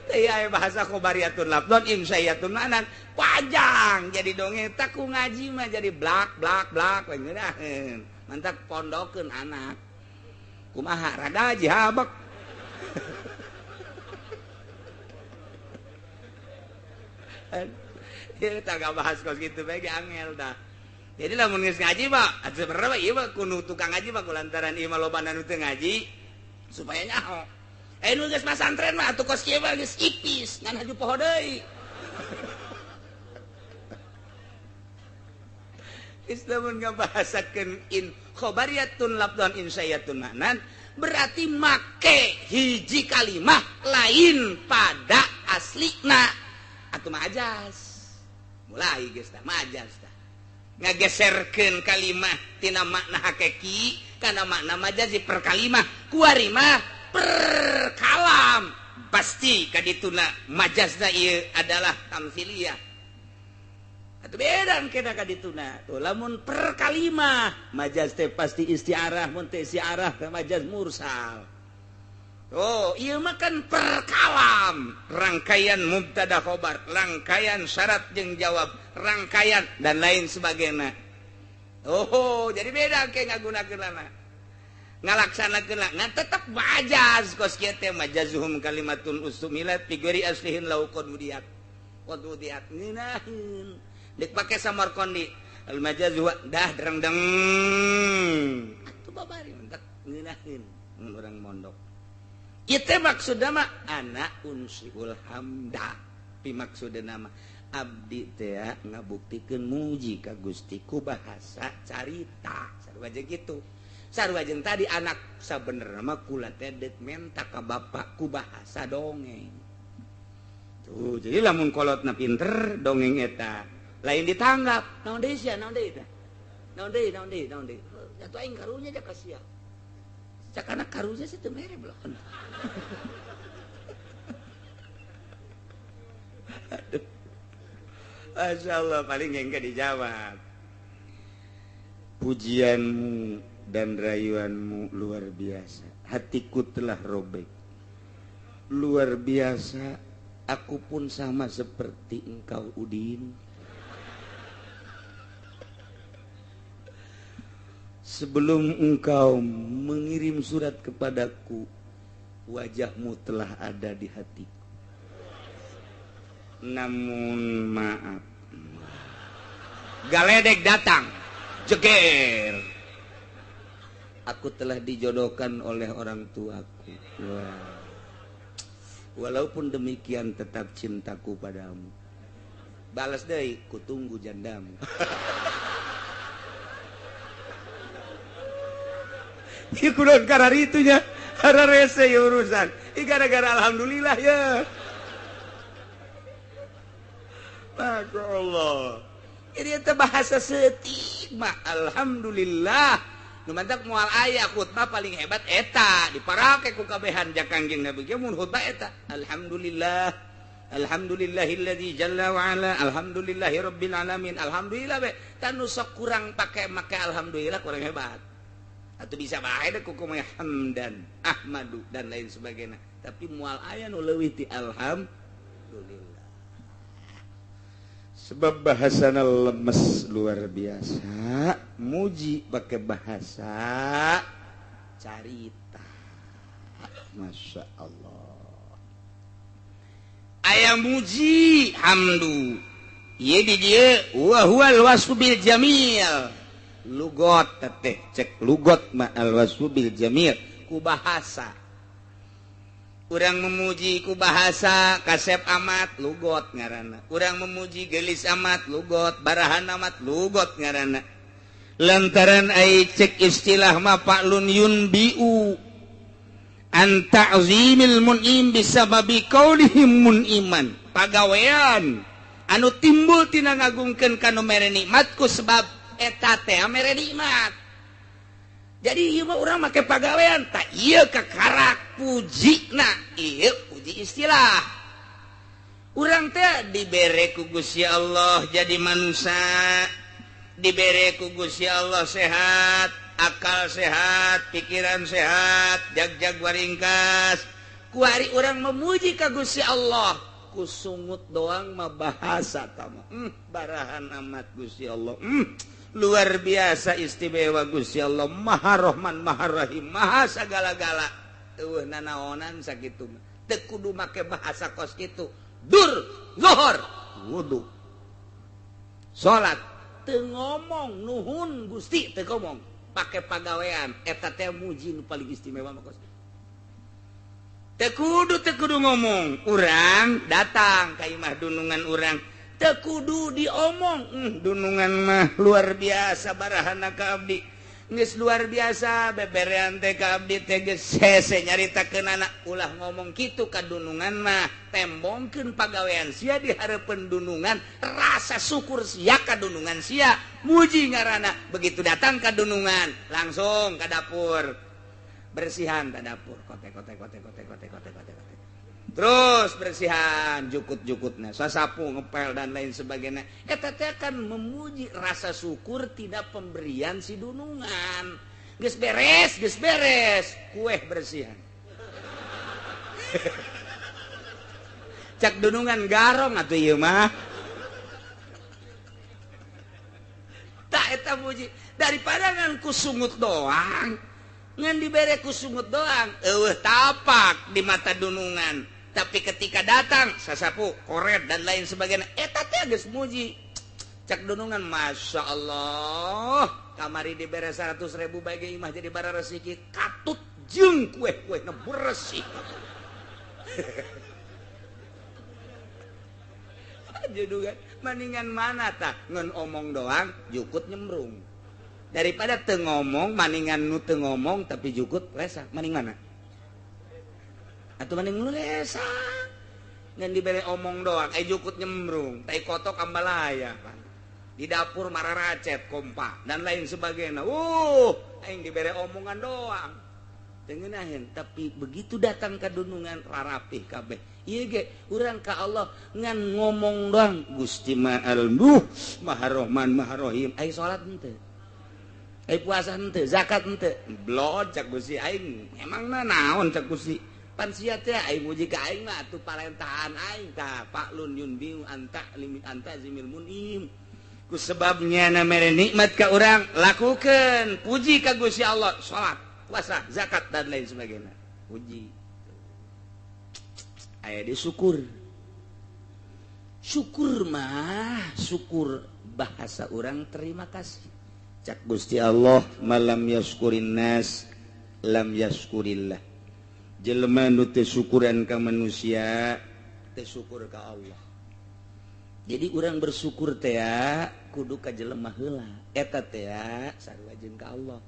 Iya bahasa khobariatun lafdon imsayatun ma'nan panjang jadi dongeng tak ku ngaji mah jadi blak blak blak ngeunaheun mantak pondokeun anak kumaha rada jihabek. Ieu tah bahas kos kitu bae ge angel tah. Jadi lamun geus ngaji mah sebenarnya mah ieu mah kudu tukang ngaji mah kulantaran ieu mah loba nu teu ngaji supaya nyaho. Nu geus masantren mah atuh kos kieu mah geus ipis ngan haju poho deui. Islam ngabahasakeun in khobariyatun lafdhan insyayatun ma'nan berarti make hiji kalimah lain pada aslina atuh majas. Mulai geus tah majas tah. Ngageserkeun kalimah tina makna hakiki kana makna majazi per kalimah kuari mah per kalam pasti kadituna majazna ieu adalah tamsiliyah atuh beda kena kadituna tuh lamun per kalimah majaz teh pasti istiarah mun teh istiarah teh majaz mursal. Oh ieu mah kan per kalam rangkaian mubtada khobar rangkaian syarat jeung jawab rangkaian dan lain sebagainya. Oh jadi beda ke ngagunakeunana ngalaksanakeun ngan tetep majaz kos kieu teh majazuhum kalimatun ustumilat fi ghairi aslihin law qad wudiat ngeunaheun deuk pake Samarkandi al majaz wa dah drengdeng atuh babari mentak ngeunaheun mun urang mondok ieu teh maksudna mah ana unsiul hamda pi maksudna mah abdi teh ngabuktikeun muji ka Gusti ku bahasa carita sarua jeung kitu. Sarua jeung tadi anak sabenerna mah kula teh deuk menta ka bapak ku bahasa dongeng. Tuh, jadi lamun kolotna pinter dongeng eta lain ditanggap. Naon deui sia, naon deui teh? Naon deui, naon deui, naon deui. Atuh aing karunya ja ka sia. Cakana karunya sih teu mere belon. Aduh. Masyaallah paling engke dijawab. Pujianmu dan rayuanmu luar biasa. Hatiku telah robek. Luar biasa, aku pun sama seperti engkau Udin. Sebelum engkau mengirim surat kepadaku, wajahmu telah ada di hatiku. Namun maaf, galedek datang, jeger. Aku telah dijodohkan oleh orang tuaku. Wah. Walaupun demikian tetap cintaku padamu. Balas deui, kutunggu jandamu. Ieu kudu kararitunya, hararese ieu urusan. Ieu gara-gara alhamdulillah ya. Masya Allah. Ini teh bahasa setik mah alhamdulillah. Nu mantak moal aya khutbah paling hebat eta diparake ku kabehan ja Kangjeng Nabi ge mun khutbah eta alhamdulillah Alhamdulillahilladzi jalla wa ala, alhamdulillahirabbil alamin, alhamdulillah be. Tanu sok kurang pake make alhamdulillah kurang hebat. Atau bisa bae deh kukumaya hamdan, ahmadu dan lain sebagainya. Tapi moal aya nu leuwih ti alhamdulillah. Sebab bahasana lemes luar biasa, muji pakai bahasa carita. Masya Allah. Aya muji hamdu. Ieu di dieu wa huwal wasfu bil jamil. Lugot teh cek lugot ma al wasfu bil jamil ku bahasa. Urang memuji ku bahasa kasep amat lugot ngaranna. Urang memuji gelis amat lugot, barahan amat lugot ngaranna. Lantaran ai cek istilah ma fa'lun yunbiu an ta'zimil mun'im bisababi qaulihim mun'iman. Pagawean anu timbul tina ngagungkeun ka nu mere nikmat ku sebab eta teh mere nikmat. Jadi ieu mah urang make pagawean tak ieu kakarak pujina, ieu puji istilah. Urang teh dibere ku Gusti Allah jadi manusia, dibere ku Gusti Allah sehat, akal sehat, pikiran sehat, jag-jag waringkas. Kuari urang memuji ka Gusti Allah, ku sungut doang mah bahasa tama. Barahan amat Gusti Allah. Luar biasa istimewa Gusti Allah, Maha Rahman, Maha Rahim, Maha sagala-gala. Eueuh nanaonan sakitu mah. Teu kudu make bahasa kos kitu. Dur, zuhur, wudu. Salat teu ngomong nuhun Gusti teu ngomong, pake pagawean eta teh muji nu paling istimewa mah kos. Teu kudu ngomong, urang datang ka imah dunungan urang. Teu kudu diomong, dunungan mah luar biasa barahana ka abdi. Geus luar biasa beberean teh ka abdi teh geus hese nyaritakeun anak ulah ngomong kitu ka dunungan mah, tembongkeun pagawean sia di hareupeun dunungan, rasa syukur sia ka dunungan sia, muji ngaranna. Begitu datang ka dunungan, langsung ka dapur. Bersihan ka dapur, kotek kotek kotek kotek kotek kotek kotek. Terus bersihan jukut-jukutna, sasapu, ngepel dan lain sebagainya. Eta teh kan memuji rasa syukur tidak pemberian si dunungan. Geus beres, kue bersihan. Cak dunungan garong atuh ieu mah. Tak eta muji daripada ngan ku sungut doang. Ngan dibere ku sungut doang, eueuh tapak di mata dunungan. Tapi ketika datang sasapu, koret dan lain sebagainya, eta teh geus muji. Cak dunungan, masya Allah, kamari dibere 100.000 bae ge imah jadi bararesiki, katut jeung kue-kue na beresih. Judungan maningan mana tah ngan omong doang jukut nyemrung. Daripada teu ngomong maningan nu teu ngomong tapi jukut lesa, maning mana? Atuh maning nu lesa. Ngan dibere omong doang ai jukut nyemrung, tai kotok ambalaya pan. Di dapur mararacet kompa dan lain sebagainya. Aing dibere omongan doang. Teu ngeunaheun, tapi begitu datang ka dunungan rarapih kabeh. Ieu ge urang ka Allah ngan ngomong doang Gusti Maha Maha Rahman Maha Rahim. Ai salat henteu. Ai puasa henteu, zakat henteu. Blod cak Gusti aing. Emangna naon cak Gusti? Pan sia teh aing muji ka aing mah atuh parentahan aing tah fa'lun yunbiu anta limit anta zimil munim. Ku sebabnya na mere nikmat ka urang lakukeun, puji ka Gusti Allah, salat, puasa, zakat dan lain sebagainya. Puji. Aya di syukur. Syukur mah, syukur bahasa urang terima kasih. Cak Gusti Allah malam yaskurin nas lam yaskurillah. Jelema nu teu syukuran ka manusia teu syukur ka Allah. Jadi urang bersyukur teh kudu ka jelema heula. Eta teh sarua jeung ka Allah.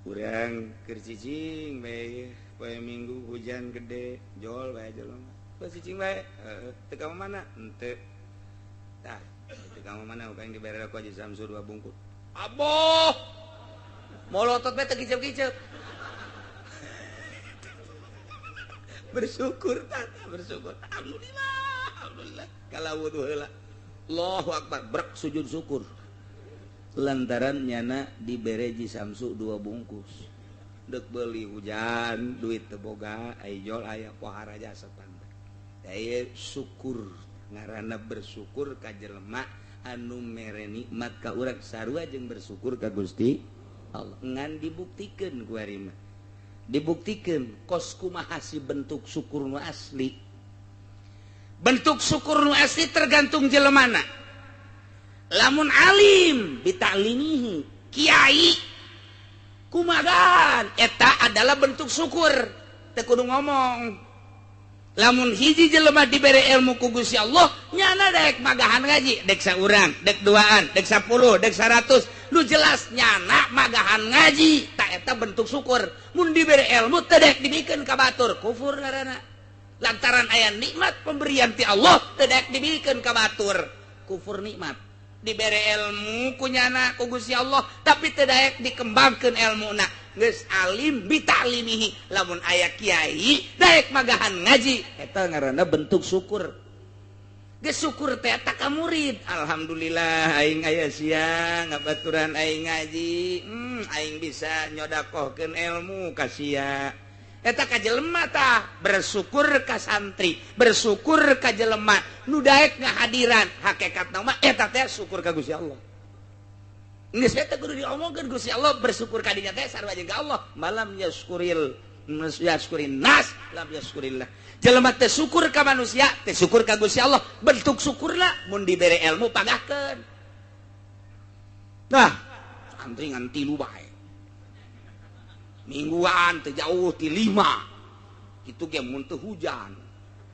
Urang keur cicing bae poe Minggu hujan gede jol bae jelema. Poe cicing bae heeh teu ka mana? Henteu. Tah teu ka mana urang dibere ku Haji Samsu 2 bungkus. Aboh. Molotot bae teu kicep-kicep. Bersyukur tata, bersyukur. Alhamdulillah, alhamdulillah. Kalau wudu heula. Allahu akbar, brek sujud syukur. Lantaran nyana dibere Ji Samsu 2 bungkus. Dek beli hujan, duit teu boga, ijol aya pohara jasa tanda. Daya syukur, ngaranna bersyukur ka jelema anu mere nikmat ka urang sarua jeung bersyukur ka Gusti Allah. Ngan dibuktikeun ku ari mah. Dibuktikeun kos kumaha si bentuk syukur nu asli. Bentuk syukur nu asli tergantung jelemana. Lamun alim bitaklimihi, kiai kumagan eta adalah bentuk syukur, teu kudu ngomong. Lamun hiji jelema dibere ilmu ku Gusti Allah, nyana dek magahan ngaji, dek saurang, dek duaan, dek 10, dek 100, nu jelas nyana magahan ngaji, tak eta bentuk syukur. Mun dibere ilmu teu dek dibikeun ka batur, kufur ngaranna. Lantaran aya nikmat pemberian ti Allah teu dek dibikeun ka batur, kufur nikmat. Dibere ilmu ku nyana ku Gusti Allah, tapi teu daek dikembangkeun ilmuna. Geus alim bitaklimihi, lamun aya kiai daek magahan ngaji, eta ngaranna bentuk syukur. Geus syukur teh eta ka murid, alhamdulillah aing aya sia ngabaturan aing ngaji, aing bisa nyodakohkeun ilmu ka sia. Eta ka jelema tah bersyukur ka santri, bersyukur ka jelema nu daek ngahadiran, hakikatna mah eta teh syukur ka Gusti Allah. Geus eta kudu diomongkeun Gusti Allah, bersyukur ka dinya teh sarua jeung ka Allah. Malam yaskuril yaskurin nas lam yaskurillah. Jelema teh syukur ka manusia, teh syukur ka Gusti Allah. Bentuk syukurna mun dibere ilmu pagahkeun. Nah, santri ngan 3 bae. Mingguan teu jauh ti 5. Kitu ge mun teu hujan.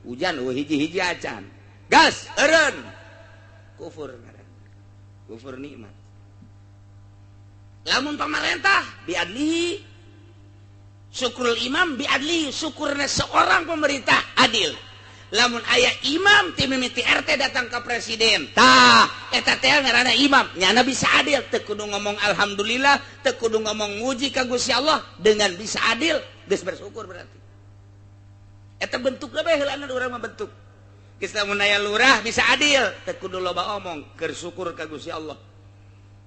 Hujan eueuh hiji-hiji acan. Gas eureun. Kufur ngaranna. Kufur nikmat. Lamun pamarentah biadlihi, syukrul imam biadlihi, syukurna seorang pemerintah adil. Lamun aya imam ti mimiti RT datang ke presiden, tah eta teh ngaranna imam, nyana bisa adil, teu kudu ngomong alhamdulillah, teu kudu ngomong muji ka Gusti Allah, dengan bisa adil geus bersyukur berarti. Eta bentukna bae heulana urang mah bentuk. Geus lamun aya lurah bisa adil, teu kudu loba omong, keur syukur ka Gusti Allah.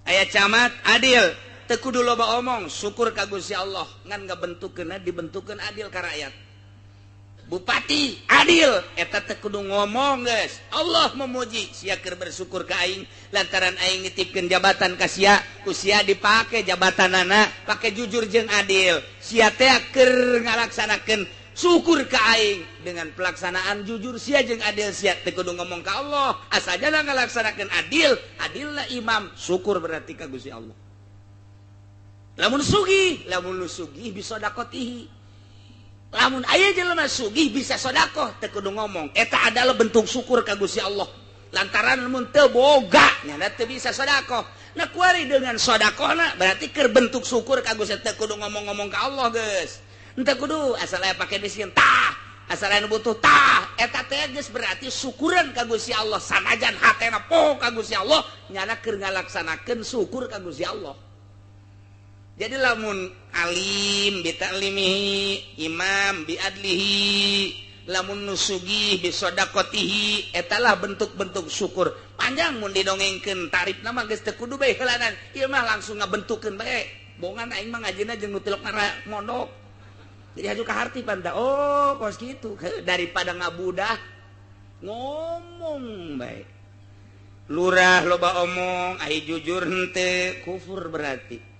Aya camat adil, teu kudu loba omong, syukur ka Gusti Allah, ngan ngabentukkeunna dibentukkeun adil ka rakyat. Bupati adil, eta teu kudu ngomong geus. Allah memuji sia keur bersyukur ka aing lantaran aing nitipkeun jabatan ka sia, ku sia dipake jabatanana pake jujur jeung adil. Sia teh keur ngalaksanakeun syukur ka aing dengan pelaksanaan jujur sia jeung adil sia teu kudu ngomong ka Allah, asajana ngalaksanakeun adil, adilna imam, syukur berarti ka Gusti Allah. Lamun sugih, lamun nu sugih bisa dakotihi. Lamun aya jelema sugih bisa sedekah teu kudu ngomong, eta adalah bentuk syukur ka Gusti Allah. Lantaran mun teu boga nyana teu bisa sedekah. Nah kuari dengan sedekahna berarti keur bentuk syukur ka Gusti, teu kudu ngomong-ngomong ka Allah geus. Henteu kudu asal aya pake miskin tah, asal aya nu butuh tah, eta teh geus berarti syukuran ka Gusti Allah. Sanajan hatena poho ka Gusti Allah, nyana keur ngalaksanakeun syukur ka Gusti Allah. Jadi lamun alim bitaklimihi, imam biadlihi, lamun nusugih bisodaqotihi, etalah bentuk-bentuk syukur. Panjang mun didongengkeun tarifna mah geus teu kudu bae heulanan. Ieu mah langsung ngabentukkeun bae. Bongan aing mah ngajina jeung nu tilok mondok. Jadi haju ka harti panta. Oh, kos kitu. Daripada ngabudah ngomong bae. Lurah loba omong, ai jujur henteu, kufur berarti.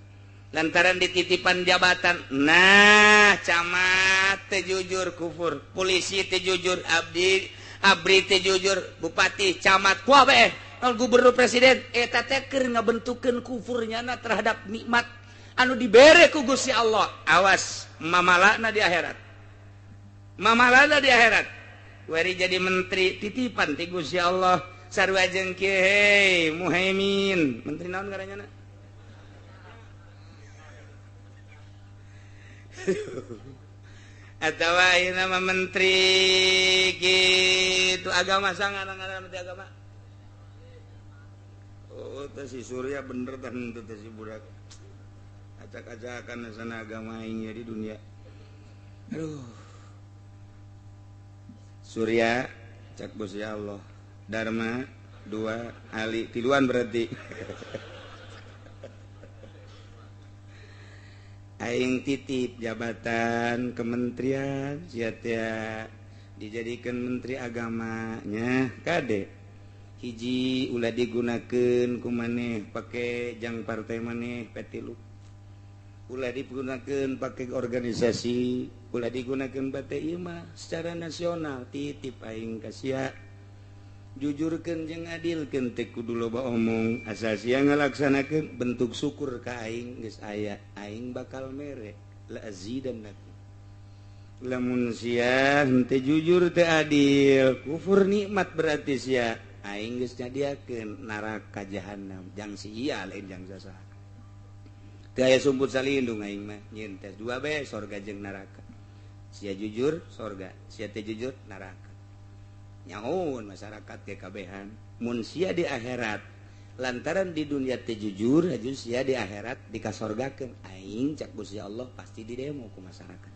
Lantaran dititipan jabatan, nah camat teu jujur kufur, polisi teu jujur, abdi abri teu jujur, bupati camat kuah bae, gubernur presiden eta teh keur ngabentukkeun kufurnya na terhadap nikmat anu dibere ku Gusti Allah. Awas mamalana di akhirat, mamalana di akhirat. Wari jadi menteri titipan ti Gusti Allah sarua jeung kieu, hei Muhaimin, menteri naon ngaranna? Atau ayeuna mah menteri gitu agama, sangat ngaran menteri agama. Oh, teh si Surya bener teh henteu teh si budak. Acak-acakan sana agama aing di dunia. Aduh. Surya cak bos ya Allah, Dharma dua Ali tiluan berarti. Aing titip jabatan kementerian sia teh dijadikan menteri agamanya kade hiji ulah digunakeun ku maneh pake jang partai maneh P3 ulah digunakeun pake organisasi ulah digunakeun partai ieu mah secara nasional titip aing ka sia jujurkeun jeung adilkeun teh kudu loba omong asal sia ngalaksanakeun bentuk syukur ka aing geus aya aing bakal mere la azidannakum. Lamun sia henteu jujur teu adil kufur nikmat berarti sia aing geus nyadiakeun neraka jahanam jang sia lain jang sasaha teu aya sumput salindung aing mah nyieun tes dua bae sorga jeung neraka sia jujur sorga sia teu jujur neraka nyahoun masyarakat ge kabehan mun sia di akhirat lantaran di dunia teu jujur aju sia di akhirat dikasorgakeun aing cak Gusti Allah pasti di demo ku masyarakat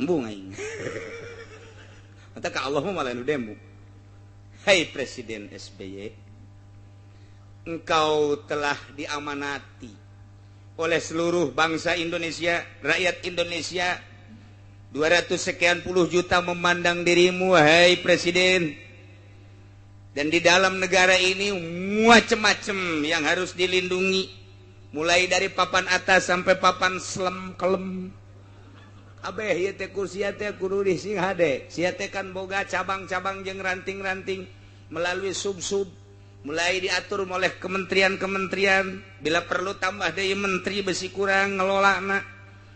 embung aing. Mata ka Allah mah malah nu demo. Hai Presiden SBY, engkau telah diamanati oleh seluruh bangsa Indonesia, rakyat Indonesia 200 sekian puluh juta memandang dirimu, hai Presiden. Dan di dalam negara ini macem-macem yang harus dilindungi, mulai dari papan atas sampai papan selem kelem. Abeh ieu teh kursi teh kudu sing hade. Sia teh kan boga cabang-cabang jeung ranting-ranting melalui sub-sub, mulai diatur oleh kementerian-kementerian, bila perlu tambah deui menteri besi kurang ngelolana.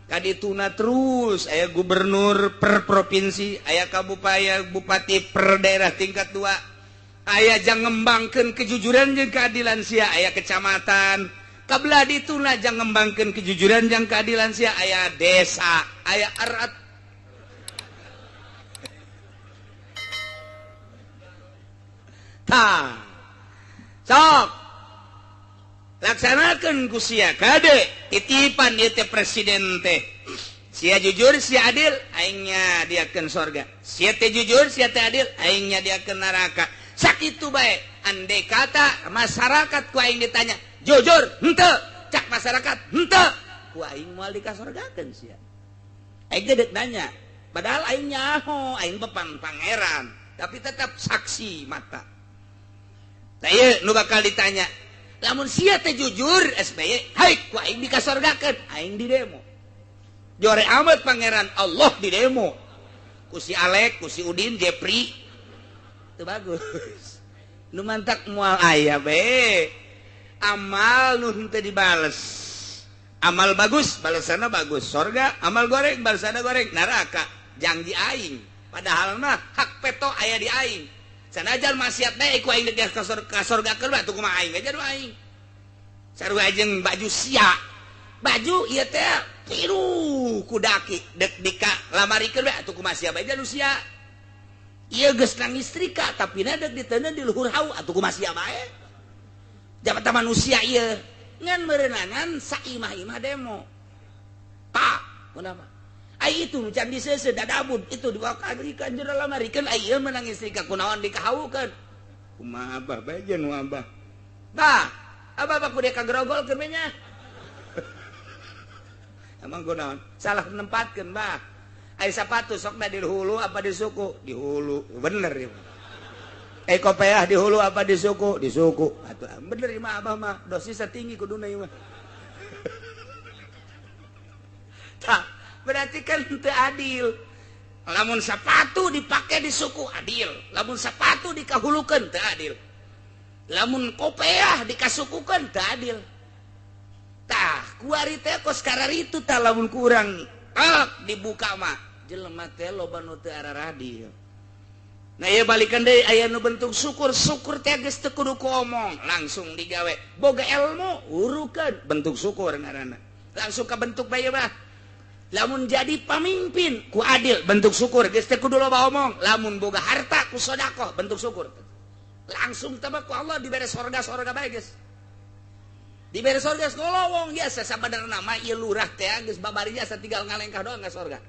Kadituna terus aya gubernur per provinsi, aya kabupaten, bupati per daerah tingkat 2. Aya jang ngembangkeun kejujuran jeung keadilan sia, aya kecamatan. Kabla dituna jang ngembangkeun kejujuran jeung keadilan sia, aya desa, aya erat. Tah. Sok. Laksanakeun ku sia kade titipan ieu teh presiden teh. Sia jujur, sia adil, aingnya diakeun sorga. Sia teh jujur, sia teh adil, aingnya diakeun neraka. Sakitu bae andai kata masyarakat ku aing ditanya jujur henteu, cak masyarakat henteu, ku aing moal dikasorgakeun sia. Aing teh deuk nanya, padahal aing nyaho, aing bepang pangeran, tapi tetap saksi mata. Tah ieu nu bakal ditanya, lamun sia teh jujur SBY, hai ku aing dikasorgakeun, aing di demo. Jore amat pangeran Allah di demo. Ku si Alek, ku si Udin, Jepri. Itu bagus. Nu mantak moal aya be. Amal nu henteu dibales. Amal bagus, balasanna bagus, sorga. Amal goreng, balasanna goreng, neraka. Jang di aing. Padahal mah hak peto aya di aing. Sanajan maksiat bae ku aing deuk ka sorgakeun mah tuh kumaha aing aja nu aing. Sarua jeung baju sia. Baju ieu teh tiru ku daki deuk dika lamarikeun bae atuh kumaha sia bae nu sia. Ieu geus nang istrika tapi na deuk diteundeun di luhur hau atuh kumaha sia bae. Jabatan manusia ieu ngan meureunangan saimah-imah demo. Pak, kenapa? Ai itu can diseuseuh dadabud itu dibawa ka jero lamarikeun ai ieu meunang istrika kunaon dikahaukeun. Kumaha abah bae jeung nu abah. Tah, abah mah kudu kagrogolkeun we nya. Emang kunaon? Salah nempatkeun bah. Ai sapatu sokna di hulu apa di suku? Di hulu. Bener ieu. Kopeah di hulu apa di suku? Di suku. Atuh bener ieu mah abah mah dosisna tinggi kuduna ieu mah. Tah, berarti kan teu adil. Lamun sapatu dipake di suku adil, lamun sapatu dikahulukeun teu adil. Lamun kopeah dikasukukeun teu adil. Tah, kuari teh kos kararitu tah lamun kurang dibuka mah jelema teh loba nu teu araradil. Nah ieu balikan deui aya nu bentuk syukur, syukur teh geus teu kudu ku omong, langsung digawe. Boga ilmu urukeun bentuk syukur ngaranna. Langsung kabentuk bae mah. Lamun jadi pamimpin ku adil bentuk syukur, geus teu kudu loba omong. Lamun boga harta ku sedekah bentuk syukur. Langsung teh ku Allah dibere sorga-sorga bae geus. Dibere sorga geus ngolowong biasa sabadarna mah ieu lurah teh geus babari jasa tinggal ngalengkah doang ka sorga.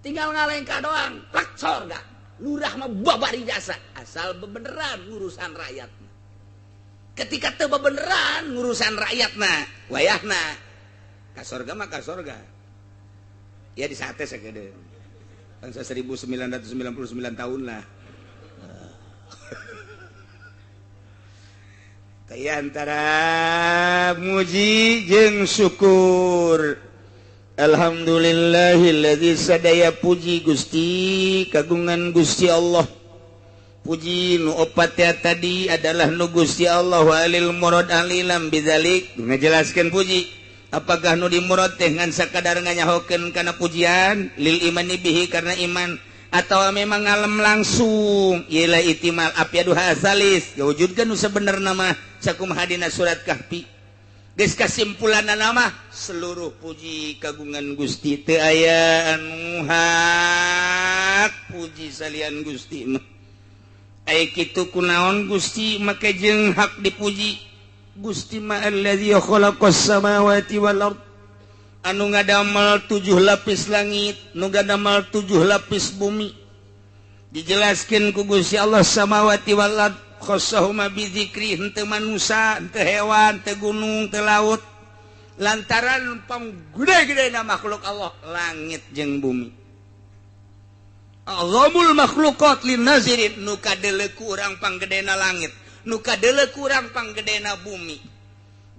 Tinggal ngalengka doang, plak sorga. Lurah mah babari jasa, asal bebeneran urusan rakyat. Ketika teu bebeneran urusan rakyatna, wayahna ka sorga mah ka sorga. Ya di sate sakedeung. Bangsa 1999 tahun lah. Kaya antara muji jeung syukur. Alhamdulillahilladzi sadaya puji Gusti kagungan Gusti Allah. Puji nu opat ya tadi adalah nu Gusti Allah walil murad alilam bidzalik ngajelaskeun puji. Apakah nu dimurad teh ngan sakadar nganyahokeun kana pujian lil imani bihi karena iman atau memang ngalem langsung ialah itimal apyadu hasalis wujudkeun nu sebenerna mah sakumaha dina surat Kahfi. Geus kasimpulanna mah seluruh puji kagungan Gusti teu aya anu hak puji salian Gusti mah. Aya kitu kunaon Gusti make jeung hak dipuji. Gusti mah allazi khalaqas samawati wal ard anu ngadamel 7 lapis langit, nu ngadamel 7 lapis bumi. Dijelaskeun ku Gusti Allah samawati wal ard khassahuma bizikri, henteu manusa, henteu hewan, henteu gunung, henteu laut. Lantaran panggede-gedena makhluk Allah langit jeung bumi. Azamul makhluqat lin nazirin, nu kadeuleu ku urang panggedena langit, nu kadeuleu ku urang panggedena bumi.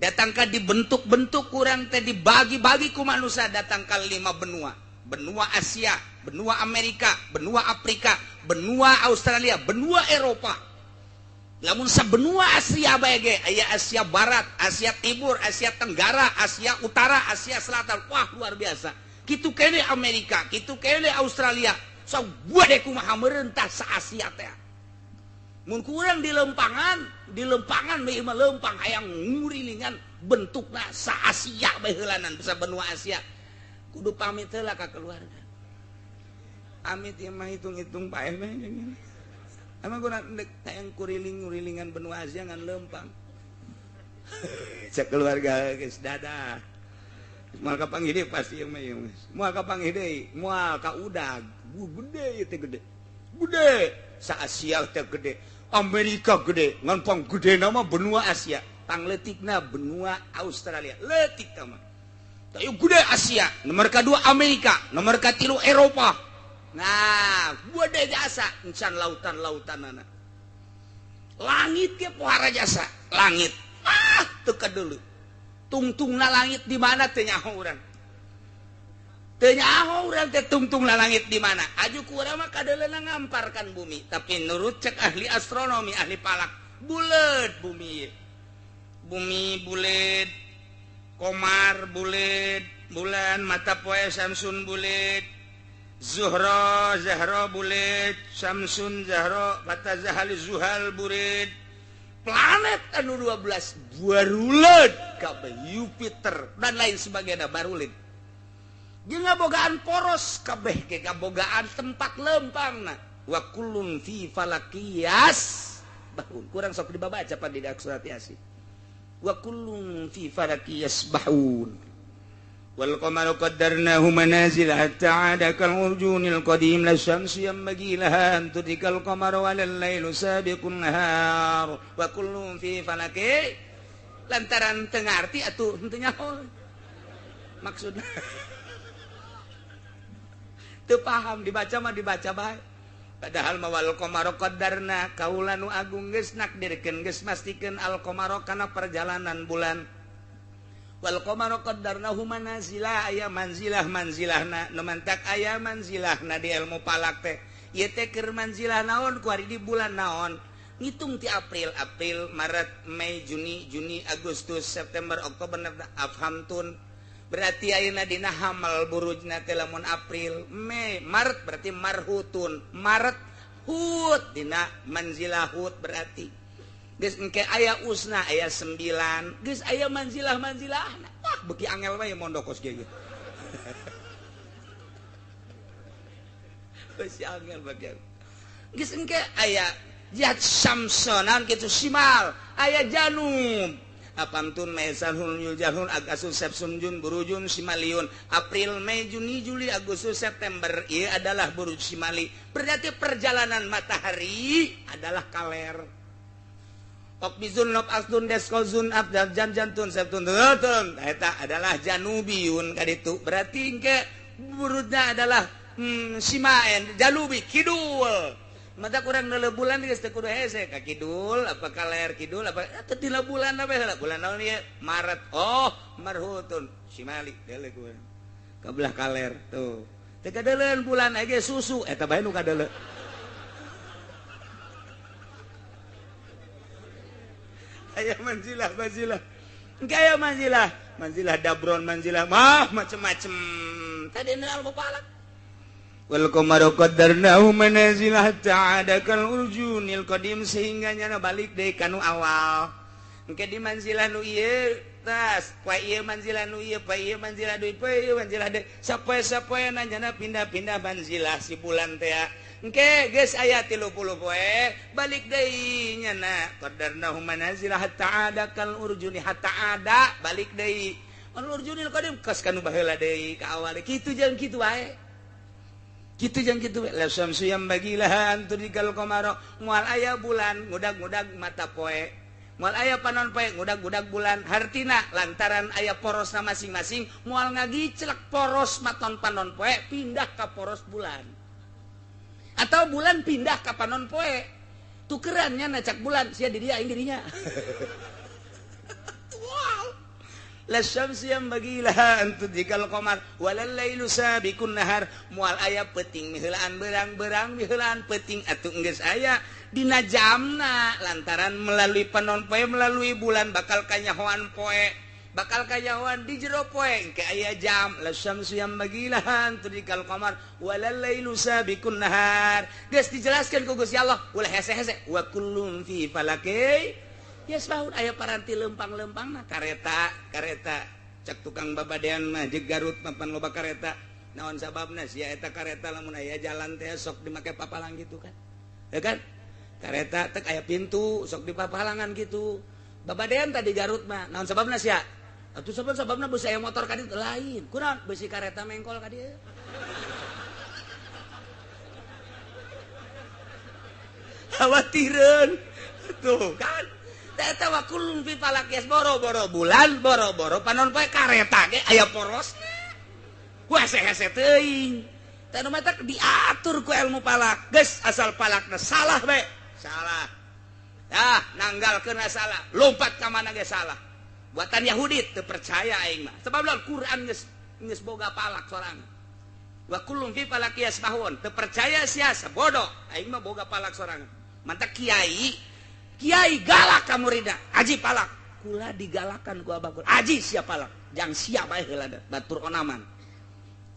Datangka dibentuk-bentuk kurang teh dibagi-bagi ku manusia, datangka 5 benua. Benua Asia, benua Amerika, benua Afrika, benua Australia, benua Eropa. Lamun sabenua Asia bae ge aya Asia Barat, Asia Timur, Asia Tenggara, Asia Utara, Asia Selatan. Wah, luar biasa. Kitu kene Amerika, kitu kene Australia. Sabuah deh kumaha merentah sa Asia teh. Mun kurang di lempangan bae mah lempang hayang ngurilingan bentukna sa Asia bae heulanan bisa benua Asia. Kudu pamit heula ka keluarga. Amit ieu mah hitung-hitung paeh mah. Emang gua ndek hayang kuriling-ngurilingan benua Asia ngan lempang. Cek keluarga geus dadah. Moal kapanggih deui pasti ieu mah ieu. Moal kapanggih deui, moal ka udag. Gede ieu teh gede. Gede sa Asia teh gede. Amerika gede, ngan panggedena mah benua Asia, pangleutikna benua Australia. Leutik tah mah. Tah gede Asia, nomor kadua Amerika, nomor katilu Eropa. Nah, gede jasa encan lautan-lautanana. Langit ge pohara jasa, langit. Ah, teu kadeuleu. Tungtungna langit di mana teu nyaho urang. Teu nyaho urang teh tungtungna langit di mana. Aju ku urang mah kadeuleuna ngamparkan bumi, tapi nurut cek ahli astronomi, ahli palak, buleut bumi ieu. Bumi buleut, komar buleut, bulan mata poe Samsun buleut, Zuhra Zahra buleut, Samsun Zahra mata Zahal Zuhal buleut. Planet anu 12 baruleut kabeh Jupiter dan lain sebagainya baruleut. Jeung ngabogaan poros kabeh ge ngabogaan tempat lempangna. Wa kullun fi falakiyas bahun. Kurang sok dibaca pan di surat Yasin. Wa kullun fi falakiyas bahun. Wal qamaru qaddarnahu manazil hatta 'ada kal urjunil qadim la syamsu yanbaghi laha an tudrikal qamara wal lailu sabiqun nahar wa kullun fi falaki. Lantaran teu ngarti atuh henteu nyaho maksudna. Teu paham dibaca mah dibaca bae. Padahal mah wal qamaru qaddarna kaula nu agung geus nakdirkeun geus mastikeun al qamaru kana perjalanan bulan. Wal qamaru qaddarnahu manazila aya manzilah manzilahna nu mantak aya manzilahna di ilmu falak teh ieu teh keur manzilah naon ku ari di bulan naon ngitung ti April, April, Maret, Mei, Juni, Juni, Agustus, September, Oktober, November, afhamtun. Berarti ayeuna dina hamal burujna teh lamun April, Mei, Maret berarti marhutun, Maret hut dina manzilah hut berarti. Geus engke aya usna aya 9, geus aya manzilah-manzilahna. Wah, beuki angel wae mondok kos kieu. Beuki angel beuki. Geus engke aya jihad samsonan kitu simal, aya janub, Apamtun Mesanhun Yuljahun Agasus Sepsun Jun Burujun Simaliun April Mei Juni Juli Agustus September ieu adalah buruj Simali. Berarti perjalanan matahari adalah kaler. Okbizun Nob Asdun Deskozun Abdal Jan Jantun Septun Tun eta adalah Janubiyun kaditu. Berarti engke burujna adalah Simaen Janubi kidul. Mata kurang nele bulan geus teu kudu hese ka kidul apa kaler kidul apa teu tila bulan apa heula bulan naon ieu Maret oh marhutun Simali deuleu ku ka belah kaler tuh teu kadeuleun bulan ge susu eta bae nu kadeuleu aya manzilah manzilah engke aya manzilah manzilah dabron manzilah mah macem-macem tadi ilmu falak wal qamaru qaddarnahu manazil hatta ada kal urjunil qadim sehingga nyana balik deui kanu awal engke di manzilah nu ieu tas poe ieu manzilah nu ieu poe ieu manzilah deui poe ieu manzilah deui sapoe-sapoena nyana pindah-pindah manzilah si bulan teh engke geus aya 30 poe balik deui nyana qaddarnahu manazil hatta ada kal urjuni hatta ada balik deui al urjunil qadim kas kanu baheula deui ka awal kitu jeung kitu wae kitu jeung kitu la syamsu yang bagilaha antudikal qamara moal aya bulan ngudag-ngudag mata poe moal aya panon poe ngudag-ngudag bulan hartina lantaran aya porosna masing-masing moal ngagicelek poros maton panon poe pindah ka poros bulan atau bulan pindah ka panon poe tukerannya nacak bulan sia di dia aing dirinya. La syamsu yang bagilaha antudikal qamar walal lailu sabiqun nahar moal aya peuting miheulaan berang-berang miheulaan peuting atuh geus aya dina jamna lantaran melalui panon poe melalui bulan bakal kanyahoan poe bakal kanyahoan di jero poe engke aya jam la syamsu yang bagilaha antudikal qamar walal lailu sabiqun nahar geus dijelaskeun ku Gusti Allah ulah hese-hese wa kullun fi falaki yasbahun aya paranti lempang-lempang mah kareta kareta cak tukang babadean mah jeung Garut mapan loba kareta naon sababna sia eta kareta lamun aya jalan teh sok dimake papalang gitu kan ya kan kareta teh aya pintu sok dipapalangan gitu babadean tadi Garut mah naon sababna sia atuh sabab-sababna beusi aya motor ka ditu lain kunaon beusi kareta mengkol ka dieu khawatireun tuh kan eta wa kullun fi falak boro-boro bulan boro-boro panon poe kareta ge aya porosna hese-hese teuing teh nu matak diatur ku ilmu falak geus asal falakna salah bae salah tah nanggalkeun salah lompat ka mana ge salah buatan Yahudi teu percaya aing mah sebab lamun Quran geus geus boga falak sorangan wa kullun fi falak yasbahun teu percaya sia bodoh aing mah boga falak sorangan mantak kiai kiai galak ka muridna aji palak kula digalakan ku abah kula aji sia palak jang sia bae heula batur onaman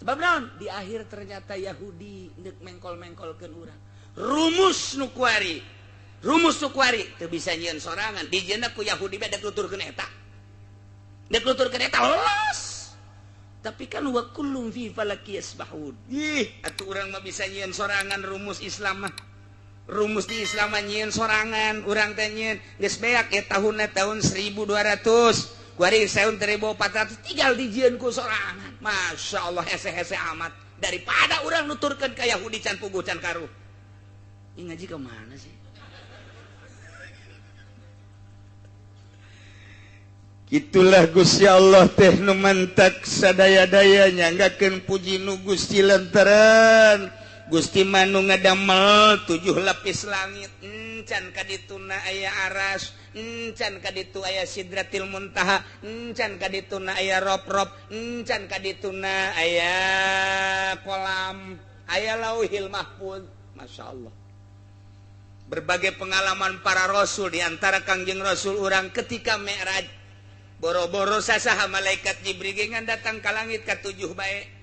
sebab naon di akhir ternyata Yahudi neuk mengkol-mengkolkeun urang rumus nu kuari teu bisa nyieun sorangan dijieunna ku Yahudi bae dek nuturkeun eta dek nuturkeun eta los tapi kan wa kullum fi falaki yasbahun ih atuh urang mah bisa nyieun sorangan rumus Islam mah rumus di Islam nyieun sorangan urang teh nyieun geus beak ya tahunna tahun 1200 kuari tahun 1400 tinggal dijieun ku sorangan Masya Allah hese-hese amat daripada urang nuturkeun ka Yahudi can puguh can karuh ini ngaji ke mana sih Itulah Gusti Allah teh nu mantak sadaya-daya nyanggakeun puji nu Gusti lantaran Gusti manu ngadamel 7 lapis langit encan kadituna aya aras encan kaditu aya sidratil muntaha encan kadituna aya rob-rob encan kadituna aya kolam aya lauhil mahfuz. Masya Allah berbagai pengalaman para rasul diantara Kangjeng Rasul urang ketika Mi'raj boro-boro sasaha malaikat Jibril ngan datang ka langit ka 7 bae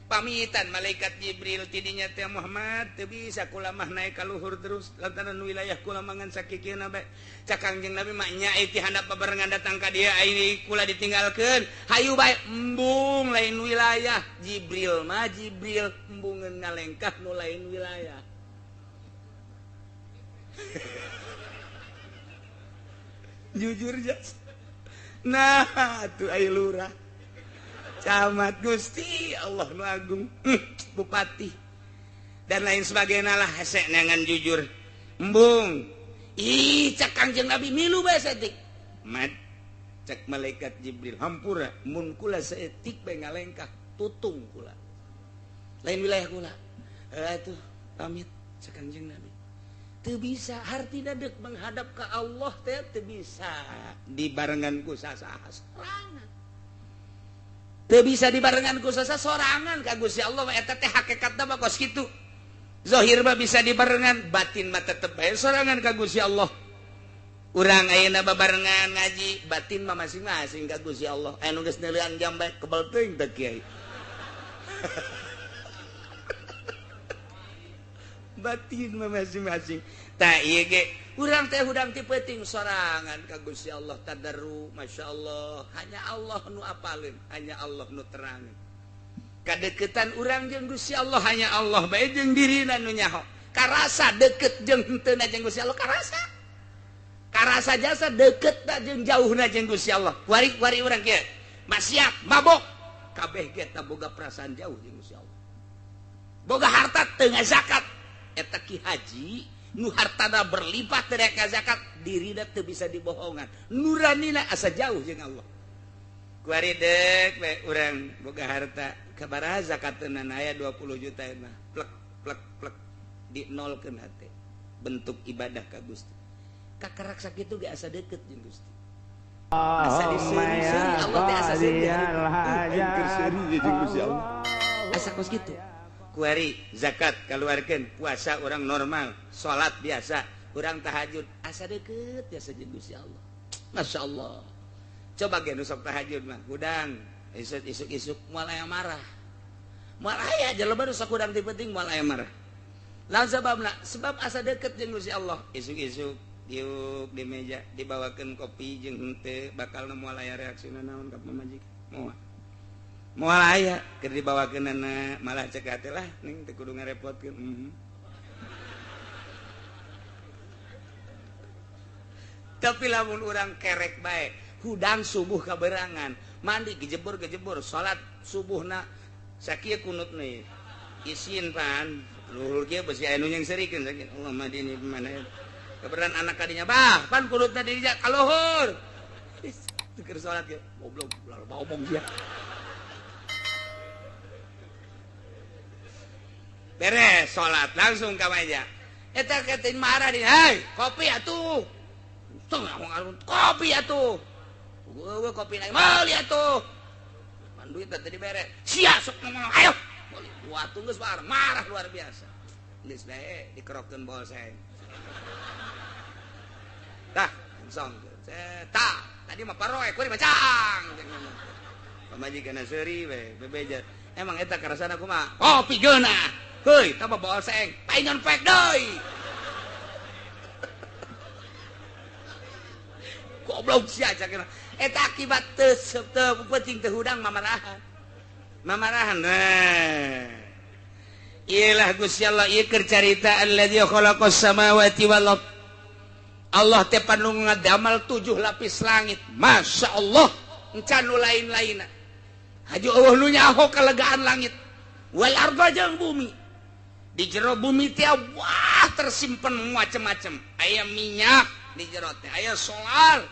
pamitan malaikat Jibril tidinya teh Muhammad teu bisa kula mah naik ka luhur terus lantaran wilayah kula mangan sakikeuna bae cak Kangjeng Nabi mah nya ti handap babarengan datang ka dieu aing kula ditinggalkeun hayu bae embung lain wilayah Jibril mah Jibril embungeun ngalengkah nu lain wilayah jujur jas Nah atuh aya lurah camat Gusti Allah nu agung, bupati dan lain sebagainya lah hese neangan jujur. Embung ih cak Kangjeng Nabi milu bae saeutik. Mat cek malaikat Jibril hampura mun kula saeutik bae ngalengkah tutung kula. Lain wilayah kula. Atuh pamit cek Kangjeng Nabi. Teu bisa hartina deuk menghadap ka Allah teh teu bisa dibarengan ku sasaha sorangan. Teu bisa dibarengan ku sasaha sorangan ka Gusti Allah eta teh hakikatna mah kos kitu. Zahir mah bisa dibarengan, batin mah tetep bae sorangan ka Gusti Allah. Urang ayeuna babarengan ngaji, batin mah masing-masing ka Gusti Allah. Anu geus neuleuan jam bae kebel teuing teh kiai. Batin mah masing-masing. Tah ieu ge urang teh hudang ti peuting sorangan ka Gusti Allah tadarru, masyaallah. Hanya Allah nu apaleun, hanya Allah nu terangkeun. Kadeukeutan urang jeung Gusti Allah hanya Allah bae jeung dirina nu nyaho. Karasa deukeut jeung henteu jeung Gusti Allah karasa. Karasa jasa deukeut ta jeung jauhna jeung Gusti Allah. Wari-wari urang kieu maksiat, mabok, kabeh ge ta boga perasaan jauh jeung Gusti Allah. Boga harta teu ngazakat. Eta ki haji nu hartana berlipat dari zakat dirina teu bisa dibohongan. Nuranina asa jauh jeung Allah. Kuari deuk we urang boga harta kabaraha zakatna aya 20 juta mah plek plek plek di nolkeun hate bentuk ibadah ka Gusti. Kakarak sakitu ge asa deukeut jeung Gusti. Asa diseuri-seuri Allah teh asa seuri. Aing seuri jeung Gusti Allah. Asa kos kitu. Kuari zakat keluarkan, puasa orang normal, salat biasa, orang tahajud asa deukeut biasa jeung Gusti Allah. Masya Allah. Coba ge nu sok tahajud mah, hudang isuk-isuk moal aya marah. Moal aya jelema nu sok hudang ti penting moal aya marah. Lawan sababna, sebab asa deukeut jeung Gusti Allah. Isuk-isuk diuk di meja dibawakeun kopi jeung henteu bakal moal aya reaksina naon ka pamajikan. Moal. Moal aya keur dibawakeunana malah cek hate lah ning teu kudu ngarepotkeun. Tapi lamun urang kerek bae, hudang subuh kaberangan, mandi gejebur-gejebur, salat subuhna sakieu kunutna ieu. Isin pan, luhur kieu besi aya nu nyengserikeun sakieu. Allah mah dini mana. Keberan anak kadinya bah, pan kunutna di dinya ka luhur. Keur salat kieu, goblok, ulah omong sia. Beres salat langsung ka meja. Eta ketin marah di, "Hei, kopi atuh." Tengah kopi atuh. Gua kopi naik meuli atuh. Pan duit teh dibere. Sia sok ngomong, ayo. Meuli. Wah, geus marah luar biasa. Geus bae dikerokeun bolseng. Tah, langsung. Tah, tadi mah paroe kuari macang. Pamajikan seuri we, bebeja. Emang eta karasana kumaha? Kopi geunah. Heuy, tah bolseng, paingan pek deui. Goblok sia cakena. Eta akibat teu penting teu hudang mamarahan. Mamarahan. Nah. Iyalah Gusti Allah ieu keur carita allazi khalaqas samawati wal ard. Allah teh panu ngadamal 7 lapis langit. Masya Allah, encan nu lain-lainna. Haju eueuh nu nyaho kalegaan langit. Wal arda jeung bumi. Di jero bumi teh wah tersimpen macam-macam. Aya minyak di jero teh, aya solar,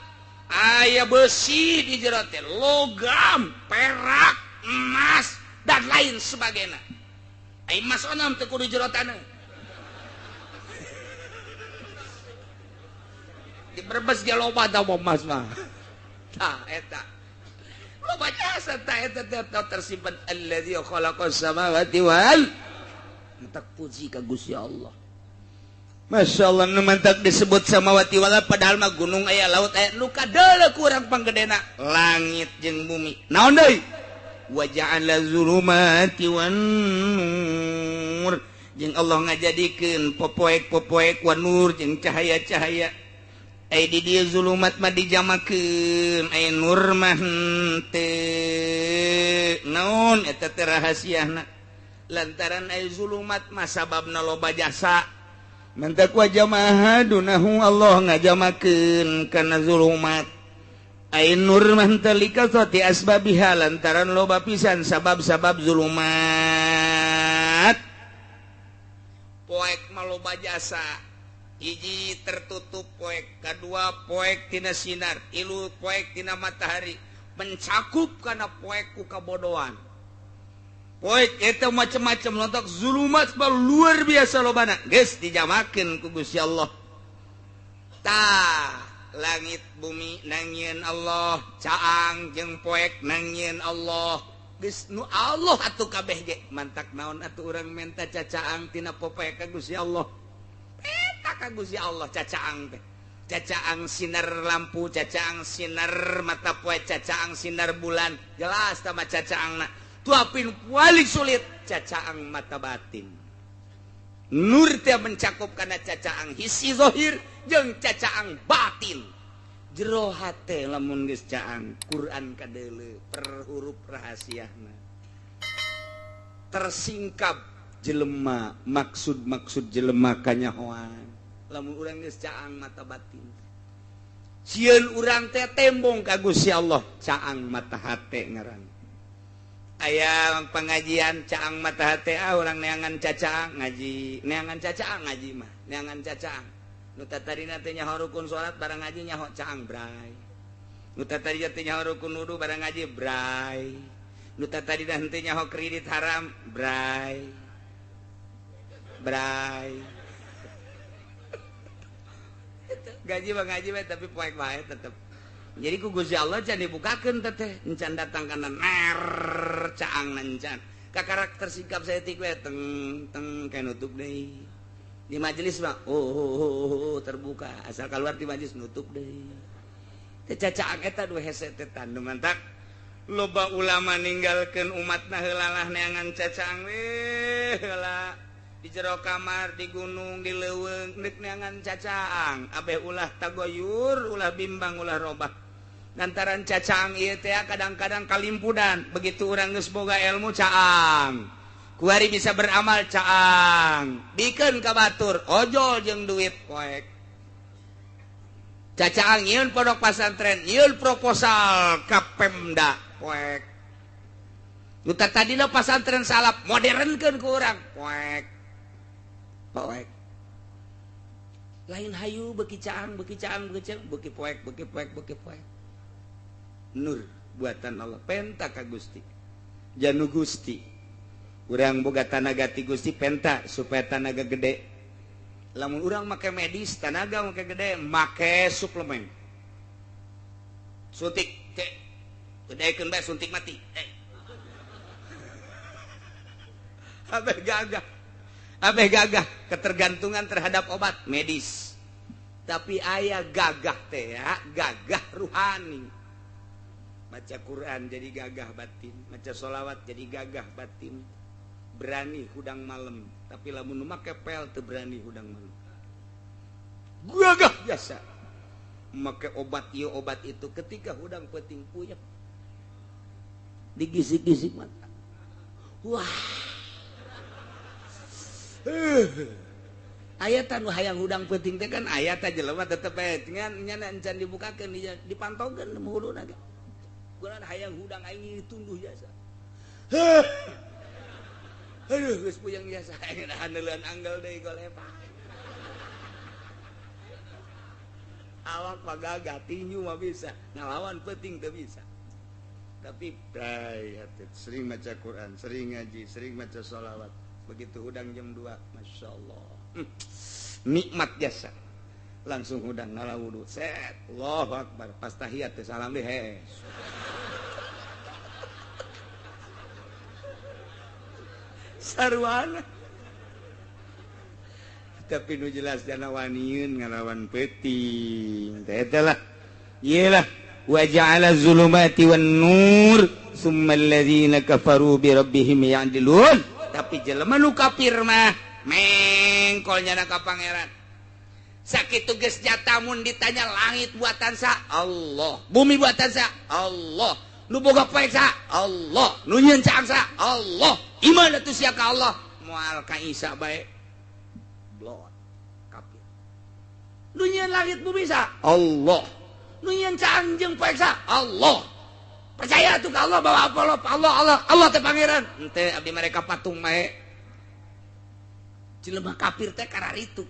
aya besi di jero teh, logam, perak, emas dan lain sebagainya. Aya emas onom teu kudu jero taneuh. Di Brebes ge loba tah emas mah. Tah eta. Loba jasa tah eta teh tersimpen allazi khalaqas samawati wal mantak puji ka Gusti Allah. Masya Allah nu mantak disebut samawati wal padahal mah gunung aya laut aya nu kadeuleu kurang panggedena langit jeung bumi. Naon deui? Wa ja'ala zulumati wan nur. Jeung Allah ngajadikeun popoek-popoek wan nur jeung cahaya-cahaya. Ai di dieu zulumat mah dijamakeun, ai nur mah henteu. Naon eta teh rahasiana? Lantaran ai zulumat mah sababna loba jasa. Mantak wa jamaah dunahu Allah ngajamakeun kana zulumat. Ain nur mah teu likasrati asbabiha lantaran loba pisan sabab-sabab zulumat. Poek mah loba jasa. Hiji tertutup poek, kadua poek tina sinar, tilu poek tina matahari, mencakup kana poek ku kabodohan. Poek eta macam-macam lontok zulumat mah luar biasa lobana. Geus dijamakeun ku Gusti Allah. Tah langit bumi nangieun Allah, caang jeung poek nangieun Allah. Geus nu Allah atuh kabeh ge mantak naon atuh urang menta cacaang tina popoek ka Gusti Allah. Eta ka Gusti Allah cacaang teh. Cacaang sinar lampu, cacaang sinar mata poe, cacaang sinar bulan, jelas tama cacaangna. Tuapin paling sulit cacaang mata batin. Nur teh mencakup kana cacaang hisi zahir jeung cacaang batin. Jero hate lamun geus caang Quran kadeuleu per huruf rahasiana. Tersingkap jelema maksud-maksud jelema kanyahoan. Lamun urang geus caang mata batin. Sieun urang teh tembong ka Gusti Allah, caang mata hate ngaran. Aya pengajian caang mata hate, ah urang neangan cacaang ngaji, neangan cacaang ngaji mah, neangan cacaang. Nu tadina teh nyaho rukun salat barang ngaji nyaho caang bray. Nu tadina teh nyaho rukun wudu barang ngaji bray. Nu tadina teh nyaho kredit haram bray. Bray. Gaji mah ngaji mah tapi poek bae tetep. Jadi ku Gusti Allah can dibukakeun teteh, encan datang kana ner caang encan. Ka karakter sikap saeutik we teng teng kayak nutup deui. Di majelis mah oh, terbuka, asal keluar di majelis nutup deui. Teh cacaang eta dua hese teh tandu mantak. Loba ulama ninggalkeun umatna heulalah neangan cacaang we heula. Di jero kamar, di gunung, di leuweung deuk neangan cacaang. Abeh ulah tagoyur, ulah bimbang, ulah robah. Lantaran cacaang ieu teh kadang-kadang kalimpudan. Begitu urang geus boga ilmu caang. Kuari bisa beramal caang. Bikeun ka batur, ojol jeung duit poek. Cacaang nyieun pondok pasantren, nyieun proposal ka Pemda poek. Nu tadina pasantren salap modernkeun ku urang poek. Poek. Lain hayu beki caang, beki caang, beki caang, beki poek, beki poek, beki poek. Nur buatan Allah, penta ka Gusti. Janu Gusti. Urang boga tanaga ti Gusti penta supaya tanaga gede. Lamun urang make medis, tanaga make gede, make suplemen. Suntik, cek. Gedekeun bae suntik mati. Abeh gagah. Abeh gagah ketergantungan terhadap obat medis. Tapi aya gagah teh ya, gagah ruhani. Baca Quran jadi gagah batin, baca sholawat jadi gagah batin. Berani hudang malam, tapi lamun make pel teu berani hudang malam. Gagah biasa. Make obat ieu obat itu ketika hudang peuting puyeng. Digisik-gisik mata. Wah. Aya tanu hayang hudang peuting teh kan aya ta jelema tetep bae ngan nyana encan dibukakeun dipantogeun huluna ge. Geunan hayang hudang aing ditunduh jasa. Aduh geus puyeng jasa aing haneuleun anggal deui golepa. Awak mah gagah tinju mah bisa, ngalawan peuting teu bisa. Tapi bray sering maca Quran, sering ngaji, sering maca sholawat. Begitu hudang jam 2, Masya Allah, nikmat jasa. Langsung hudang ngala wudu, set, Allahu Akbar. Pas tahiyat teh salam deh, hees. Sarwana. Tapi nu jelas jana waniun ngalawan peuting. Teh eta lah. Iyalah. Wa ja'ala zulumati wan nur summa alladzina kafaru bi rabbihim ya'dilun. Tapi jelema nu kafir mah mengkol nyana ka pangeran. Sakitu geus jata mun ditanya langit buatan sa Allah, bumi buatan sa Allah, nu boga poek sa Allah, nu nyieun caang sa Allah. Iman atuh sia ka Allah, moal ka Isa bae. Blot kafir. Nu nyieun langit bumi sa Allah. Nu nyieun caang jeung poek saha? Allah. Percaya tuh ke Allah bahwa apa Allah, Allah, Allah, Allah teh pangeran. Henteu abdi mereka patung mae. Jelema kafir teh kararitu.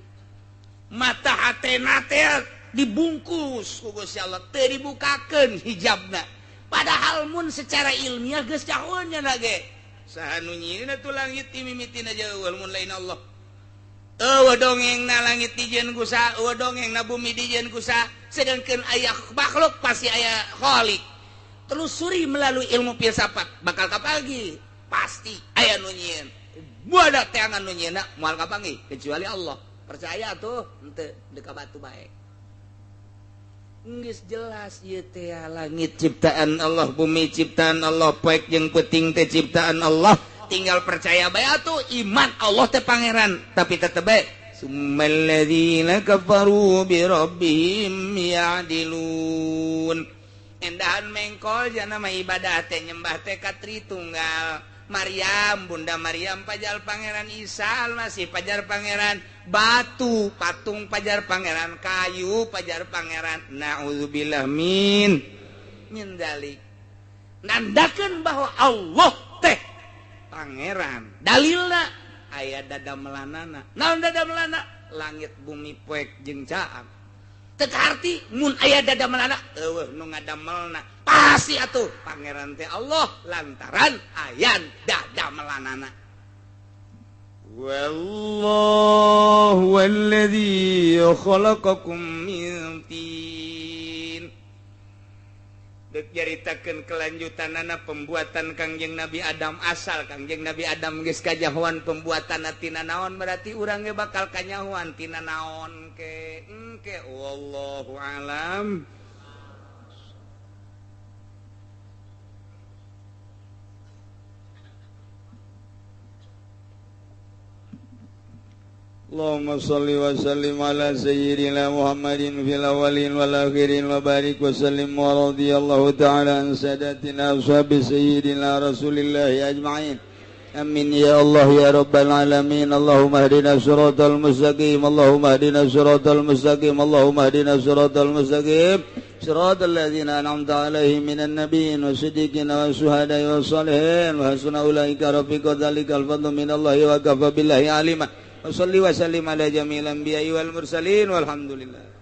Mata hatena teh dibungkus ku Gusti Allah, teu dibukakeun hijabna. Padahal mun secara ilmiah geus cahueun nya ge. Saha nu nyieunna tuh langit ti mimitina jauh mun lain Allah. Eueuh dongengna langit dijieun ku saha, eueuh dongengna bumi dijieun ku saha. Sedangkeun aya makhluk pasti aya khalik. Telusuri melalui ilmu filsafat bakal kapagi pasti aya nu nyieun. Buada teangan nu nyieunna moal kapanggih kecuali Allah. Percaya tuh henteu deka batu bae. Geus jelas ieu teh langit ciptaan Allah, bumi ciptaan Allah, poek jeung peuting teh ciptaan Allah. Tinggal percaya bae atuh iman Allah teh pangeran, tapi tetep bae summalladzina kafaru bi rabbihim ya'dilun. Endahan mengkol jana mah ibadah teh nyembah teh ka Tritunggal. Maryam, Bunda Maryam pajar Pangeran Isa Almasih pajar Pangeran batu, patung pajar Pangeran kayu pajar Pangeran. Nauzubillah min dalik. Nandakeun bahwa Allah teh pangeran. Dalilna aya dada melanana. Naon dada melana? Langit bumi poek jeung caang. Teu kaarti mun aya dada melana eueuh nu ngadamelna. Pasti atuh pangeran teh Allah lantaran aya dada melanana. Wallahu alladzi khalaqakum min tin. Dek nyaritakeun kelanjutanana pembuatan Kangjeng Nabi Adam, asal Kangjeng Nabi Adam geus kajahoan pembuatanna tina naon, berarti urang ge bakal kanyahoan tina naon ke engke wallahu alam. Allahumma salli wa sallim ala sayyidina Muhammadin fil awwalin wal akhirin wa barik wa sallim wa radiyallahu ta'ala an sadatina ashabi sayyidina Rasulillahi ajma'in. Amin ya Allah ya rabbal alamin. Allahumma hdina siratal mustaqim, Allahumma hdina siratal mustaqim, Allahumma hdina siratal mustaqim, siratal ladzina an'amta alaihim minan nabiyyin wasiddiqin wasyuhada'i wassalihin wa hasuna ulaika rafiqa. Dzalikal fadlu minallahi wa kafa billahi alima. Wa salli wa sallim ala jami'il anbiya'i wal mursalin walhamdulillah.